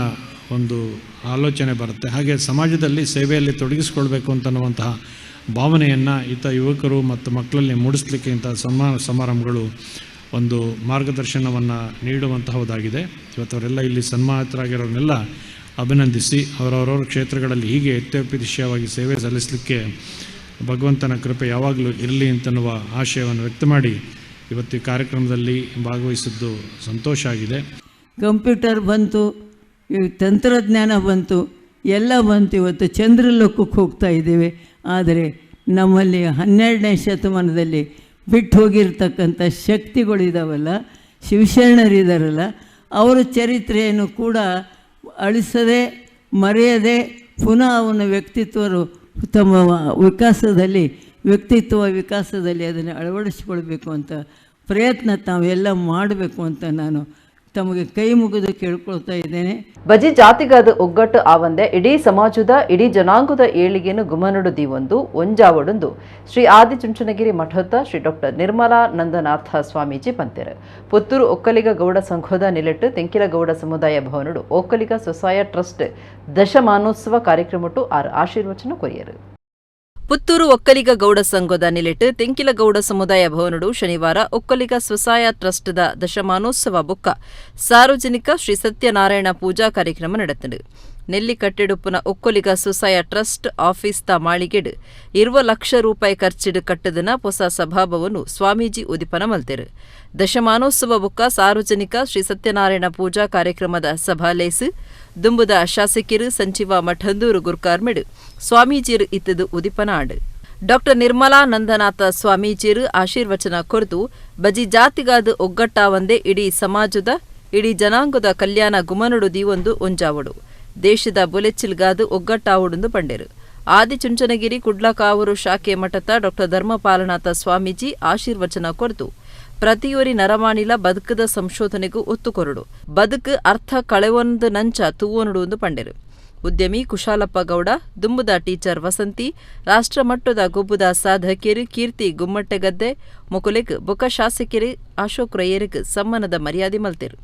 ಒಂದು ಆಲೋಚನೆ ಬರುತ್ತೆ. ಹಾಗೆ ಸಮಾಜದಲ್ಲಿ ಸೇವೆಯಲ್ಲಿ ತೊಡಗಿಸ್ಕೊಳ್ಬೇಕು ಅಂತನ್ನುವಂತಹ ಭಾವನೆಯನ್ನು ಈತ ಯುವಕರು ಮತ್ತು ಮಕ್ಕಳಲ್ಲಿ ಮೂಡಿಸಲಿಕ್ಕೆ ಇಂಥ ಸನ್ಮಾನ ಸಮಾರಂಭಗಳು ಒಂದು ಮಾರ್ಗದರ್ಶನವನ್ನು ನೀಡುವಂತಹದ್ದಾಗಿದೆ. ಇವತ್ತವರೆಲ್ಲ ಇಲ್ಲಿ ಸನ್ಮಾನಿತರಾಗಿರೋರನ್ನೆಲ್ಲ ಅಭಿನಂದಿಸಿ ಅವರವರವ್ರ ಕ್ಷೇತ್ರಗಳಲ್ಲಿ ಹೀಗೆ ಅತ್ಯಪೇಕ್ಷವಾಗಿ ಸೇವೆ ಸಲ್ಲಿಸಲಿಕ್ಕೆ ಭಗವಂತನ ಕೃಪೆ ಯಾವಾಗಲೂ ಇರಲಿ ಅಂತನ್ನುವ ಆಶಯವನ್ನು ವ್ಯಕ್ತ ಮಾಡಿ ಇವತ್ತು ಈ ಕಾರ್ಯಕ್ರಮದಲ್ಲಿ ಭಾಗವಹಿಸಿದ್ದು ಸಂತೋಷ ಆಗಿದೆ. ಕಂಪ್ಯೂಟರ್ ಬಂತು, ತಂತ್ರಜ್ಞಾನ ಬಂತು, ಎಲ್ಲ ಬಂತು. ಇವತ್ತು ಚಂದ್ರಲೋಕಕ್ಕೆ ಹೋಗ್ತಾ ಇದ್ದೇವೆ. ಆದರೆ ನಮ್ಮಲ್ಲಿ 12ನೇ ಶತಮಾನದಲ್ಲಿ ಬಿಟ್ಟು ಹೋಗಿರ್ತಕ್ಕಂಥ ಶಕ್ತಿಗಳಿದಾವಲ್ಲ, ಶಿವಶರಣರಿದ್ದಾರಲ್ಲ, ಅವರ ಚರಿತ್ರೆಯನ್ನು ಕೂಡ ಅಳಿಸದೆ ಮರೆಯದೆ ಪುನಃ ಅವನ ವ್ಯಕ್ತಿತ್ವರು ತಮ್ಮ ವಿಕಾಸದಲ್ಲಿ, ವ್ಯಕ್ತಿತ್ವ ವಿಕಾಸದಲ್ಲಿ ಅದನ್ನು ಅಳವಡಿಸಿಕೊಳ್ಬೇಕು ಅಂತ ಪ್ರಯತ್ನ ತಾವೆಲ್ಲ ಮಾಡಬೇಕು ಅಂತ ನಾನು ತಮಗೆ ಕೈ ಮುಗಿದು ಕೇಳ್ಕೊಳ್ತಾ ಇದ್ದೇನೆ. ಬಜಿ ಜಾತಿಗಾದ ಒಗ್ಗಟ್ಟು ಆವಂದೆ ಇಡೀ ಸಮಾಜದ ಇಡೀ ಜನಾಂಗದ ಏಳಿಗೆಯನ್ನು ಗುಮನುಡು ದೀವೊಂದು ಒಂಜಾವಡೊಂದು ಶ್ರೀ ಆದಿಚುಂಚನಗಿರಿ ಮಠದ ಶ್ರೀ ಡಾಕ್ಟರ್ ನಿರ್ಮಲಾ ನಂದನಾಥ ಸ್ವಾಮೀಜಿ ಪಂತೆರು. ಪುತ್ತೂರು ಒಕ್ಕಲಿಗ ಗೌಡ ಸಂಘದ ನಿಲೆಟ್ಟು ತೆಂಕಿಲಗೌಡ ಸಮುದಾಯ ಭವನಡು ಒಕ್ಕಲಿಗ ಸ್ವಸಹಾಯ ಟ್ರಸ್ಟ್ ದಶಮಾನೋತ್ಸವ ಕಾರ್ಯಕ್ರಮಟ್ಟು ಆರು ಆಶೀರ್ವಚನ ಕೊರಿಯರು. ಪುತ್ತೂರು ಒಕ್ಕಲಿಗ ಗೌಡ ಸಂಘದ ನಿಲೆಟ್ಟು ತೆಂಕಿಲಗೌಡ ಸಮುದಾಯ ಭವನಡು ಶನಿವಾರ ಒಕ್ಕಲಿಗ ಸ್ವಸಹಾಯ ಟ್ರಸ್ಟ್ದ ದಶಮಾನೋತ್ಸವ ಬೊಕ್ಕ ಸಾರ್ವಜನಿಕ ಶ್ರೀ ಸತ್ಯನಾರಾಯಣ ಪೂಜಾ ಕಾರ್ಯಕ್ರಮ ನಡೆತಂಡು. ನೆಲ್ಲಿಕಟ್ಟೆಡುಪ್ಪುನ ಒಕ್ಕಲಿಗ ಸ್ವಸಹಾಯ ಟ್ರಸ್ಟ್ ಆಫೀಸ್ದ ಮಾಳಿಗೆಡು 20 ಲಕ್ಷ ರೂಪಾಯಿ ಖರ್ಚಿಡು ಕಟ್ಟದನ ಹೊಸ ಸಭಾಭವನು ಸ್ವಾಮೀಜಿ ಉದಿಪನ ಮಲ್ತೆರು. ದಶಮಾನೋತ್ಸವ ಬೊಕ್ಕ ಸಾರ್ವಜನಿಕ ಶ್ರೀ ಸತ್ಯನಾರಾಯಣ ಪೂಜಾ ಕಾರ್ಯಕ್ರಮದ ಸಭಾಲೇಸು ದುಂಬುದ ಶಾಸಕಿರು ಸಂಚಿವ ಮಠಂದೂರು ಗುರ್ಕಾರ್ಮೆಡು ಸ್ವಾಮೀಜಿಯರು ಇತ್ತದು ಉದಿಪನ ಆಡು. ಡಾಕ್ಟರ್ ನಿರ್ಮಲಾ ನಂದನಾಥ ಸ್ವಾಮೀಜಿಯರು ಆಶೀರ್ವಚನ ಕೊರತು ಬಜಿ ಜಾತಿಗಾದ ಒಗ್ಗಟ್ಟಾವಂದೇ ಇಡೀ ಸಮಾಜದ ಇಡೀ ಜನಾಂಗದ ಕಲ್ಯಾಣ ಗುಮನುಡು ದೀವೊಂದು ಒಂಜಾವಡು ದೇಶದ ಬುಲೆಚ್ಚಿಲ್ಗಾದು ಒಗ್ಗಟ್ಟಾವುಡೊಂದು ಪಂಡೆರು. ಆದಿಚುಂಚನಗಿರಿ ಕುಡ್ಲಕಾವೂರು ಶಾಖೆ ಮಠದ ಡಾಕ್ಟರ್ ಧರ್ಮಪಾಲನಾಥ ಸ್ವಾಮೀಜಿ ಆಶೀರ್ವಚನ ಕೊರತು ಪ್ರತಿಯೊರಿ ನರಮಾನಿಲ ಬದುಕದ ಸಂಶೋಧನೆಗೂ ಒತ್ತು ಕೊರಡು ಬದುಕು ಅರ್ಥ ಕಳೆವೊಂದು ನಂಚ ತೂವೊನುಡು ಒಂದು ಪಂಡೆರು. ಉದ್ಯಮಿ ಕುಶಾಲಪ್ಪ ಗೌಡ, ದುಂಬುದ ಟೀಚರ್ ವಸಂತಿ, ರಾಷ್ಟ್ರಮಟ್ಟದ ಗೊಬ್ಬುದ ಸಾಧಕಿಯರು ಕೀರ್ತಿ ಗುಮ್ಮಟ್ಟೆಗದ್ದೆ ಮೊಕುಲೆಗ್ ಬೊಕ ಶಾಸಕಿಯರು ಅಶೋಕ್ ರೈಯರಿಗೆ ಸಮ್ಮಾನದ ಮರ್ಯಾದೆ ಮಲ್ತೆರು.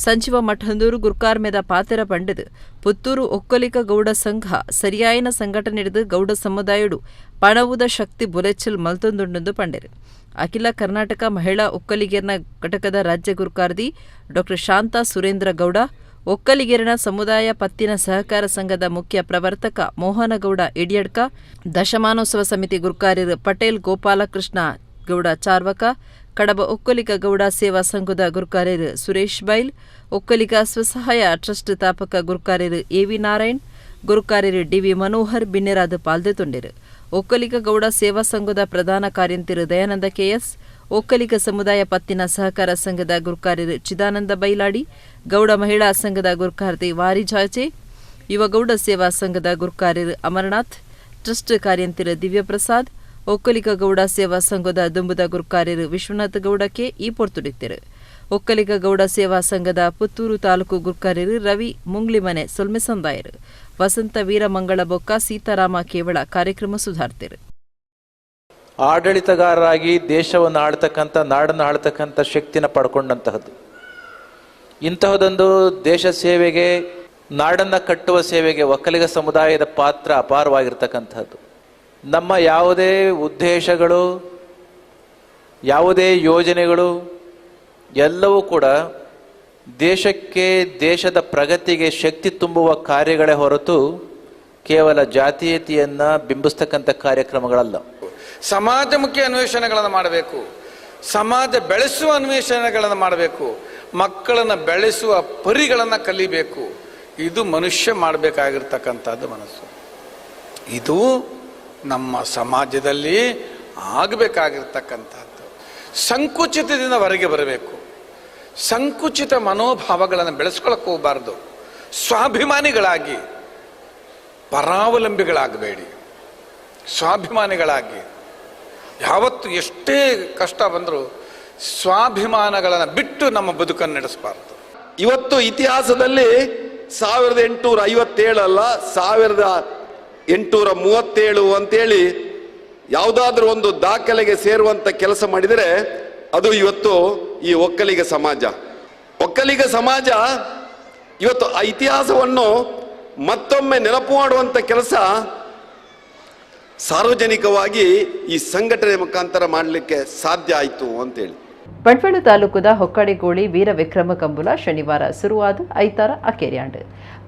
ಸಂಚಿವ ಮಠಂದೂರು ಗುರ್ಕಾರ್ಮೆದ ಪಾತೆರ ಪಂಡದು ಪುತ್ತೂರು ಒಕ್ಕಲಿಗ ಗೌಡ ಸಂಘ ಸರಿಯಾಯಿನ ಸಂಘಟನೆ ಗೌಡ ಸಮುದಾಯಡು ಪಣವುದ ಶಕ್ತಿ ಬುಲೆಚ್ಚಲ್ ಮಲ್ತೊಂದುಂಡು ಪಂಡೆರು. ಅಖಿಲ ಕರ್ನಾಟಕ ಮಹಿಳಾ ಒಕ್ಕಲಿಗರ್ನ ಘಟಕದ ರಾಜ್ಯ ಗುರುಕಾರ್ದಿ ಡಾಕ್ಟರ್ ಶಾಂತಾ ಸುರೇಂದ್ರ ಗೌಡ, ಒಕ್ಕಲಿಗರನ ಸಮುದಾಯ ಪತ್ತಿನ ಸಹಕಾರ ಸಂಘದ ಮುಖ್ಯ ಪ್ರವರ್ತಕ ಮೋಹನಗೌಡ ಇಡಿಯಡ್ಕ, ದಶಮಾನೋತ್ಸವ ಸಮಿತಿ ಗುರುಕಾರ್ಯರು ಪಟೇಲ್ ಗೋಪಾಲಕೃಷ್ಣ ಗೌಡ ಚಾರ್ವಕ, ಕಡಬ ಒಕ್ಕಲಿಗ ಗೌಡ ಸೇವಾ ಸಂಘದ ಗುರುಕಾರ್ಯರು ಸುರೇಶ್ ಬೈಲ್, ಒಕ್ಕಲಿಗ ಸ್ವಸಹಾಯ ಟ್ರಸ್ಟ್ ತಾಪಕ ಗುರುಕಾರ್ಯರು ಎವಿ ನಾರಾಯಣ್, ಗುರುಕಾರ್ಯರು ಡಿವಿ ಮನೋಹರ್ ಬಿನ್ನೆರಾದ ಪಾಲ್ದೆ ತೊಂಡೆರು. ಒಕ್ಕಲಿಗ ಗೌಡ ಸೇವಾ ಸಂಘದ ಪ್ರಧಾನ ಕಾರ್ಯಂತಿರು ದಯಾನಂದ ಕೆಎಸ್, ಒಕ್ಕಲಿಗ ಸಮುದಾಯ ಪತ್ತಿನ ಸಹಕಾರ ಸಂಘದ ಗುರುಕಾರ್ಯರು ಚಿದಾನಂದ ಬೈಲಾಡಿ, ಗೌಡ ಮಹಿಳಾ ಸಂಘದ ಗುರುಕಾರ್ತಿ ವಾರಿಜಾಚೆ, ಯುವಗೌಡ ಸೇವಾ ಸಂಘದ ಗುರುಕಾರ್ಯರು ಅಮರನಾಥ್, ಟ್ರಸ್ಟ್ ಕಾರ್ಯಂತಿರು ದಿವ್ಯಪ್ರಸಾದ್, ಒಕ್ಕಲಿಗ ಗೌಡ ಸೇವಾ ಸಂಘದ ದುಂಬುದ ಗುರುಕಾರ್ಯರು ವಿಶ್ವನಾಥ ಗೌಡಕ್ಕೆ ಈ ಪೊರ್ತುಡಿತ್ತರು. ಒಕ್ಕಲಿಗ ಗೌಡ ಸೇವಾ ಸಂಘದ ಪುತ್ತೂರು ತಾಲೂಕು ಗುರುಕಾರ್ಯರು ರವಿ ಮುಂಗ್ಲಿಮನೆ ಸೊಲ್ಮೆ ಸಂದಾಯರು. ವಸಂತ ವೀರಮಂಗಳ ಬೊಕ್ಕ ಸೀತಾರಾಮ ಕೇವಳ ಕಾರ್ಯಕ್ರಮ ಸುಧಾರ್ತಿರು. ಆಡಳಿತಗಾರರಾಗಿ ದೇಶವನ್ನು ಆಳ್ತಕ್ಕಂಥ, ನಾಡನ್ನು ಆಳ್ತಕ್ಕಂಥ ಶಕ್ತಿನ ಪಡ್ಕೊಂಡಂತಹದ್ದು. ಇಂತಹದೊಂದು ದೇಶ ಸೇವೆಗೆ, ನಾಡನ್ನು ಕಟ್ಟುವ ಸೇವೆಗೆ ಒಕ್ಕಲಿಗ ಸಮುದಾಯದ ಪಾತ್ರ ಅಪಾರವಾಗಿರ್ತಕ್ಕಂಥದ್ದು. ನಮ್ಮ ಯಾವುದೇ ಉದ್ದೇಶಗಳು, ಯಾವುದೇ ಯೋಜನೆಗಳು ಎಲ್ಲವೂ ಕೂಡ ದೇಶಕ್ಕೆ, ದೇಶದ ಪ್ರಗತಿಗೆ ಶಕ್ತಿ ತುಂಬುವ ಕಾರ್ಯಗಳೇ ಹೊರತು ಕೇವಲ ಜಾತೀಯತೆಯನ್ನು ಬಿಂಬಿಸ್ತಕ್ಕಂಥ ಕಾರ್ಯಕ್ರಮಗಳಲ್ಲ. ಸಮಾಜಮುಖಿ ಅನ್ವೇಷಣೆಗಳನ್ನು ಮಾಡಬೇಕು, ಸಮಾಜ ಬೆಳೆಸುವ ಅನ್ವೇಷಣೆಗಳನ್ನು ಮಾಡಬೇಕು, ಮಕ್ಕಳನ್ನು ಬೆಳೆಸುವ ಪರಿಗಳನ್ನು ಕಲಿಬೇಕು. ಇದು ಮನುಷ್ಯ ಮಾಡಬೇಕಾಗಿರ್ತಕ್ಕಂಥದ್ದು ಮನಸ್ಸು. ಇದು ನಮ್ಮ ಸಮಾಜದಲ್ಲಿ ಆಗಬೇಕಾಗಿರ್ತಕ್ಕಂಥದ್ದು. ಸಂಕುಚಿತದಿಂದ ಹೊರಗೆ ಬರಬೇಕು. ಸಂಕುಚಿತ ಮನೋಭಾವಗಳನ್ನು ಬೆಳೆಸ್ಕೊಳಕ್ಕೆ ಹೋಗಬಾರ್ದು. ಸ್ವಾಭಿಮಾನಿಗಳಾಗಿ, ಪರಾವಲಂಬಿಗಳಾಗಬೇಡಿ. ಸ್ವಾಭಿಮಾನಿಗಳಾಗಿ ಯಾವತ್ತು ಎಷ್ಟೇ ಕಷ್ಟ ಬಂದರೂ ಸ್ವಾಭಿಮಾನಗಳನ್ನು ಬಿಟ್ಟು ನಮ್ಮ ಬದುಕನ್ನು ನಡೆಸಬಾರ್ದು. ಇವತ್ತು ಇತಿಹಾಸದಲ್ಲಿ 1857 ಅಲ್ಲ, 837 ಅಂತೇಳಿ ಯಾವುದಾದ್ರೂ ಒಂದು ದಾಖಲೆಗೆ ಸೇರುವಂತ ಕೆಲಸ ಮಾಡಿದರೆ ಅದು ಇವತ್ತು ಈ ಒಕ್ಕಲಿಗ ಸಮಾಜ. ಒಕ್ಕಲಿಗ ಸಮಾಜ ಇವತ್ತು ಆ ಇತಿಹಾಸವನ್ನು ಮತ್ತೊಮ್ಮೆ ನೆನಪು ಮಾಡುವಂತ ಕೆಲಸ ಸಾರ್ವಜನಿಕವಾಗಿ ಈ ಸಂಘಟನೆ ಮುಖಾಂತರ ಮಾಡಲಿಕ್ಕೆ ಸಾಧ್ಯ ಆಯಿತು ಅಂತೇಳಿ. ಬಂಟ್ವಾಳ ತಾಲೂಕುದ ಹೊಕ್ಕಾಡಿಗೋಳಿ ವೀರ ವಿಕ್ರಮ ಕಂಬುಲ ಶನಿವಾರ ಸುರುವಾದ ಐತಾರ ಅಕೇರಿಯಾಂಡ್.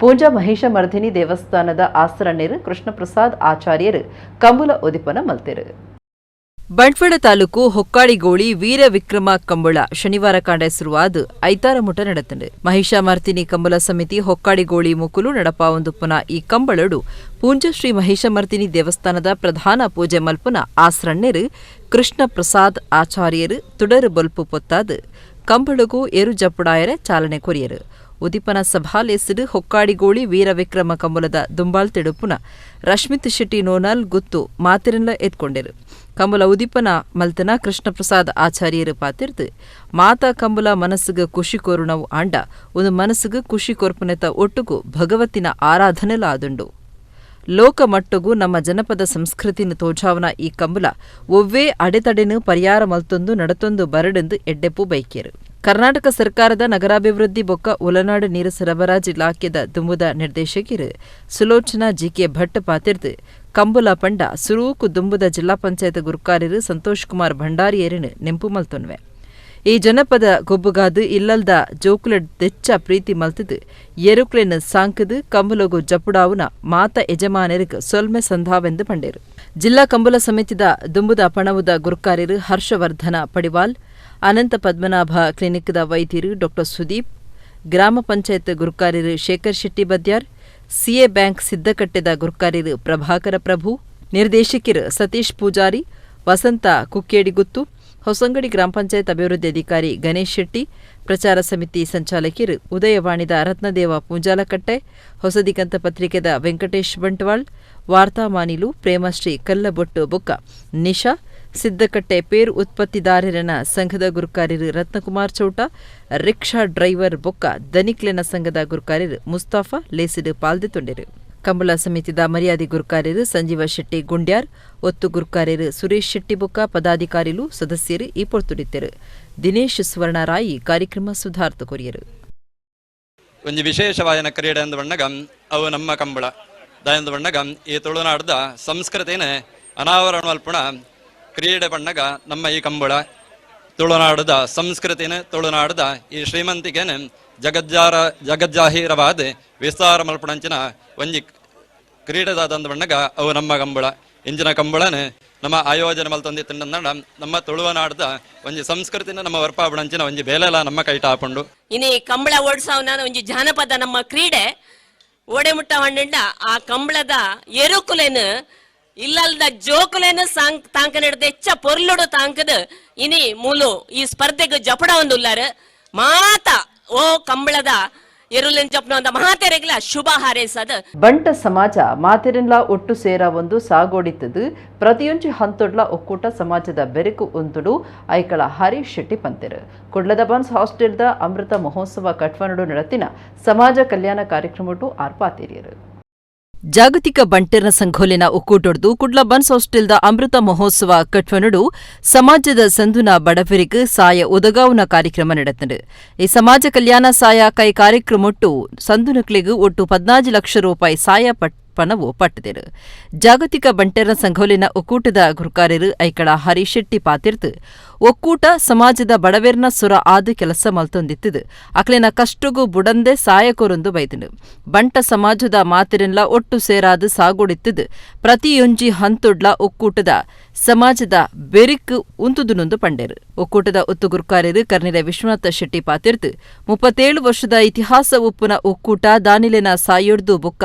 ಪೂಂಜಾ ಮಹಿಷ ಮರ್ದಿನಿ ದೇವಸ್ಥಾನದ ಆಸರಣ್ಯರು ಕೃಷ್ಣಪ್ರಸಾದ್ ಆಚಾರ್ಯರು ಕಂಬುಲ ಉದಿಪನ ಮಲ್ತೆರು. ಬಂಟ್ವಾಳ ತಾಲೂಕು ಹೊಕ್ಕಾಡಿಗೋಳಿ ವೀರ ವಿಕ್ರಮ ಕಂಬುಳ ಶನಿವಾರ ಕಾಂಡೆ ಸುರುವಾದ ಐತಾರ ಮುಟ ನಡೆತಂಡು. ಮಹಿಷಾಮರ್ದಿನಿ ಕಂಬುಲ ಸಮಿತಿ ಹೊಕ್ಕಾಡಿಗೋಳಿ ಮುಕುಲು ನಡಪಾವೊಂದುಪ್ಪುನ ಈ ಕಂಬಳಡು ಪೂಂಜಾ ಶ್ರೀ ಮಹಿಷಮರ್ದಿನಿ ದೇವಸ್ಥಾನದ ಪ್ರಧಾನ ಪೂಜೆ ಮಲ್ಪುನ ಆಸ್ರಣ್ಣರು ಕೃಷ್ಣ ಪ್ರಸಾದ್ ಆಚಾರ್ಯರು ತುಡರು ಬೊಲ್ಪು ಪೊತ್ತಾದು ಕಂಬಳಗೂ ಎರು ಜಪ್ಪುಡಾಯರ ಚಾಲನೆ ಕೊರಿಯರು. ಉದಿಪನ ಸಭಾಲೇಸಿಡು ಹೊಕ್ಕಾಡಿಗೋಳಿ ವೀರ ವಿಕ್ರಮ ಕಂಬುಲದ ದುಂಬಾಳ್ ತಿಡುಪುನ ರಶ್ಮಿತ್ ಶೆಟ್ಟಿ ನೋನಲ್ ಗುತ್ತು ಮಾತಿರನ್ಲ ಎತ್ಕೊಂಡೆರು. ಕಂಬುಲ ಉದಿಪನ ಮಲ್ತನ ಕೃಷ್ಣಪ್ರಸಾದ್ ಆಚಾರ್ಯರು ಪಾತಿರ್ದು ಮಾತಾ ಕಂಬುಲ ಮನಸ್ಸುಗ ಖುಷಿ ಕೋರುಣವು ಆಂಡ ಒಂದು ಮನಸ್ಸುಗ ಖುಷಿ ಕೋರ್ಪುನೆತ ಒಟ್ಟುಗು ಭಗವತಿನ ಆರಾಧನೆಲ ಆದುಂಡು. ಲೋಕ ಮಟ್ಟಗು ನಮ್ಮ ಜನಪದ ಸಂಸ್ಕೃತಿನ ತೋಜಾವನ ಈ ಕಂಬುಲ ಒವ್ವೇ ಅಡೆತಡೆನು ಪರಿಹಾರ ಮಲ್ತೊಂದು ನಡತೊಂದು ಬರಡೆಂದು ಎಡ್ಡೆಪ್ಪು ಬೈಕೇರು. ಕರ್ನಾಟಕ ಸರ್ಕಾರದ ನಗರಾಭಿವೃದ್ಧಿ ಬೊಕ್ಕ ಒಳನಾಡು ನೀರು ಸರಬರಾಜು ಇಲಾಖೆದ ದುಂಬುದ ನಿರ್ದೇಶಕಿರು ಸುಲೋಚನಾ ಜಿಕೆ ಭಟ್ ಪಾತಿರ್ದು ಕಂಬುಲ ಪಂಡ ಸುರೂಕು ದುಂಬುದ ಜಿಲ್ಲಾ ಪಂಚಾಯತ್ ಗುರುಕಾರ್ಯರು ಸಂತೋಷ್ ಕುಮಾರ್ ಭಂಡಾರಿಯರಿನ ನೆಂಪು ಮಲ್ತೊನ್ವೆ. ಈ ಜನಪದ ಗೊಬ್ಬುಗಾದು ಇಲ್ಲಲ್ದ ಜೋಕುಲೆಡ್ ದೆಚ್ಚ ಪ್ರೀತಿ ಮಲ್ತದು ಎರುಕ್ಲೆನ್ ಸಾಂಕದು ಕಂಬುಲಗು ಜಪುಡಾವುನ ಮಾತ ಯಜಮಾನರಿಗೆ ಸೊಲ್ಮೆ ಸಂಧಾವೆಂದು ಪಂಡೇರು. ಜಿಲ್ಲಾ ಕಂಬುಲ ಸಮಿತಿದ ದುಂಬುದ ಪಣವುದ ಗುರುಕಾರ್ಯರು ಹರ್ಷವರ್ಧನ ಪಡಿವಾಲ್, ಅನಂತ ಪದ್ಮನಾಭ ಕ್ಲಿನಿಕ್ದ ವೈದ್ಯರು ಡಾ ಸುದೀಪ್, ಗ್ರಾಮ ಪಂಚಾಯತ್ ಗುರುಕಾರ್ಯರು ಶೇಖರ್ ಶೆಟ್ಟಿ ಬದ್ಯಾರ್, ಸಿಎ ಬ್ಯಾಂಕ್ ಸಿದ್ದಕಟ್ಟೆದ ಗುರುಕಾರ್ಯರು ಪ್ರಭಾಕರ ಪ್ರಭು, ನಿರ್ದೇಶಕರು ಸತೀಶ್ ಪೂಜಾರಿ, ವಸಂತ ಕುಕ್ಕೇಡಿಗುತ್ತು, ಹೊಸಂಗಡಿ ಗ್ರಾಮ ಪಂಚಾಯತ್ ಅಭಿವೃದ್ಧಿ ಅಧಿಕಾರಿ ಗಣೇಶ್ ಶೆಟ್ಟಿ, ಪ್ರಚಾರ ಸಮಿತಿ ಸಂಚಾಲಕಿಯರು ಉದಯವಾಣಿದ ರತ್ನದೇವ ಪೂಂಜಾಲಕಟ್ಟೆ, ಹೊಸದಿಗಂತ ಪತ್ರಿಕೆದ ವೆಂಕಟೇಶ್ ಬಂಟ್ವಾಳ್, ವಾರ್ತಾಮಾನಿಲು ಪ್ರೇಮಶ್ರೀ ಕಲ್ಲಬೊಟ್ಟು ಬೊಕ್ಕ ನಿಶಾ, ಸಿದ್ದಕಟ್ಟೆ ಪೇರು ಉತ್ಪತ್ತಿದಾರರನ ಸಂಘದ ಗುರುಕಾರ್ಯರು ರತ್ನಕುಮಾರ್ ಚೌಟ, ರಿಕ್ಷಾ ಡ್ರೈವರ್ ಬೊಕ್ಕ ದನಿಕ್ಲೆನ ಸಂಘದ ಗುರುಕಾರ್ಯರು ಮುಸ್ತಾಫಾ ಲೇಸಿಡು ಪಾಲ್ದೆತೊಂಡೆರು. ಕಂಬಳ ಸಮಿತಿದ ಮರ್ಯಾದೆ ಗುರುಕಾರ್ಯರು ಸಂಜೀವ ಶೆಟ್ಟಿ ಗುಂಡ್ಯಾರ್, ಒತ್ತು ಗುರುಕಾರ್ಯರು ಸುರೇಶ್ ಶೆಟ್ಟಿ ಬೊಕ್ಕ ಪದಾಧಿಕಾರಿಲು ಸದಸ್ಯರು ಈ ಪೊರ್ತುಡಿದ್ದರು. ದಿನೇಶ್ ಸುವರ್ಣರಾಯಿ ಕಾರ್ಯಕ್ರಮ ಸುಧಾರ್ಥ ಕೊರಿಯರು. ಒಂಜಿ ವಿಶೇಷವಾಯನ ಕ್ರೀಡೆ ಅಂದ ಬಣ್ಣಗ ಅವು ನಮ್ಮ ಕಂಬಳ ದಾಯಂದ ಬಣ್ಣಗ ಈ ತುಳುನಾಡದ ಸಂಸ್ಕೃತಿನ ಅನಾವರಣ ಮಲ್ಪುಣ ಕ್ರೀಡೆ ಬಣ್ಣಗ ನಮ್ಮ ಈ ಕಂಬಳ ತುಳುನಾಡದ ಸಂಸ್ಕೃತಿನ ತುಳುನಾಡದ ಈ ಶ್ರೀಮಂತಿಗೆನ ಜಗಜ್ಜಾಹೀರವಾದ ವಿಸ್ತಾರ ಮಲ್ಪುಣಂಚಿನ ಒಂಜಿ ಕ್ರೀಡೆದಾದಂದ ಬಣ್ಣಗ ಅವು ನಮ್ಮ ಕಂಬಳ. ಇಂಜಿನ ಕಂಬಳನೆ ನಮ್ಮ ಆಯೋಜನೆ ಮಲ್ತೊಂದಿತ್ತಂಡ ನಮ್ಮ ತುಳುವನಾಡದ ಒಂಜಿ ಸಂಸ್ಕೃತಿನ ನಮ್ಮ ವರ್ಪಾಬಣಂಚಿನ ಒಂಜಿ ಬೇಲೆಲ ನಮ್ಮ ಕೈಟ ಆಪುಂಡು. ಇನಿ ಕಂಬಳ ಓಡಿಸವನ ಒಂಜಿ ಜಾನಪದ ನಮ್ಮ ಕ್ರೀಡೆ ಓಡೆ ಮುಟ್ಟ ಹಣ್ಣಂಡ ಆ ಕಂಬಳದ ಎರುಕುಲೆನು ಇಲ್ಲಲ್ದ ಜೋಕುಲೇನು ತಾಂಕ ನಡೆದ ಹೆಚ್ಚ ಪೊರ್ಲುಡು ತಾಂಕದ ಇನಿ ಮೂಲು ಈ ಸ್ಪರ್ಧೆಗೆ ಜಪಡ ಒಂದು ಉಲ್ಲಾರು ಮಾತಾ ಓ ಕಂಬಳದ ಎರುಲೆನ್ ಜಪ್ನ ಅಂತ ಮಹಾತೆರೆಗ್ಲ ಶುಭ ಹಾರೈಸದ. ಬಂಟ ಸಮಾಜ ಮಾತೆರೆನ್ಲ ಒಟ್ಟು ಸೇರ ಒಂದು ಸಾಗೋಡಿತ್ತದು ಪ್ರತಿಯೊಂಜಿ ಹಂತೊಡ್ಲ ಒಕ್ಕೂಟ ಸಮಾಜದ ಬೆರಕು ಉಂತುಡು ಐಕಳ ಹರೀಶ್ ಶೆಟ್ಟಿ ಪಂತೆರು. ಕುಡ್ಲದ ಬನ್ಸ್ ಹಾಸ್ಟೆಲ್ದ ಅಮೃತ ಮಹೋತ್ಸವ ಕಟ್ವನಡು ನಡತಿನ ಸಮಾಜ ಕಲ್ಯಾಣ ಕಾರ್ಯಕ್ರಮಟು ಆರ್ಪಾತೇರಿಯರು. ಜಾಗತಿಕ ಬಂಟೆರ್ನ ಸಂಘೋಲಿನ ಒಕ್ಕೂಟೊಡ್ದು ಕುಡ್ಲ ಬನ್ಸ್ ಹಾಸ್ಟೆಲ್ದ ಅಮೃತ ಮಹೋತ್ಸವ ಕಟ್ವನುಡು ಸಮಾಜದ ಸಂಧುನ ಬಡವರಿಗೆ ಸಾಯ ಒದಗಾವುನ ಕಾರ್ಯಕ್ರಮ ನಡೆತಂಡು. ಈ ಸಮಾಜ ಕಲ್ಯಾಣ ಸಾಯ ಕೈ ಕಾರ್ಯಕ್ರಮೊಟ್ಟು ಸಂಧುನಕ್ಲೆಗ್ ಒಟ್ಟು 14 ಲಕ್ಷ ರೂಪಾಯಿ ಸಾಯ ಪಣವು ಪಟ್ಟದಿರು. ಜಾಗತಿಕ ಬಂಟೆರ್ನ ಸಂಘೋಲಿನ ಒಕ್ಕೂಟದ ಗುರುಕಾರ್ಯರು ಐಕಳ ಹರೀಶ್ ಶೆಟ್ಟಿ ಪಾತಿರ್ತು ಒಕ್ಕೂಟ ಸಮಾಜದ ಬಡವೆರ್ನ ಸುರ ಆದ ಕೆಲಸ ಮಲ್ತೊಂದಿತ್ತದು ಅಕ್ಲೆನ ಕಷ್ಟಗೂ ಬುಡಂದೆ ಸಾಯಕೊರೊಂದು ಬೈದನು. ಬಂಟ ಸಮಾಜದ ಮಾತಿರೆನ್ಲ ಒಟ್ಟು ಸೇರಾದ ಸಾಗೋಡಿತ್ತದು ಪ್ರತಿಯೊಂಜಿ ಹಂತೊಡ್ಲ ಒಕ್ಕೂಟದ ಸಮಾಜದ ಬೆರಿಕ್ ಉಂತುದುನೊಂದು ಪಂಡೇರು. ಒಕ್ಕೂಟದ ಒತ್ತು ಗುರುಕಾರ್ಯರು ಕರ್ನಿರೆ ವಿಶ್ವನಾಥ ಶೆಟ್ಟಿ ಪಾತಿರ್ತು 37 ವರ್ಷದ ಇತಿಹಾಸ ಉಪ್ಪುನ ಒಕ್ಕೂಟ ದಾನಿಲೆನ ಸಾಯೊಡ್ದು ಬೊಕ್ಕ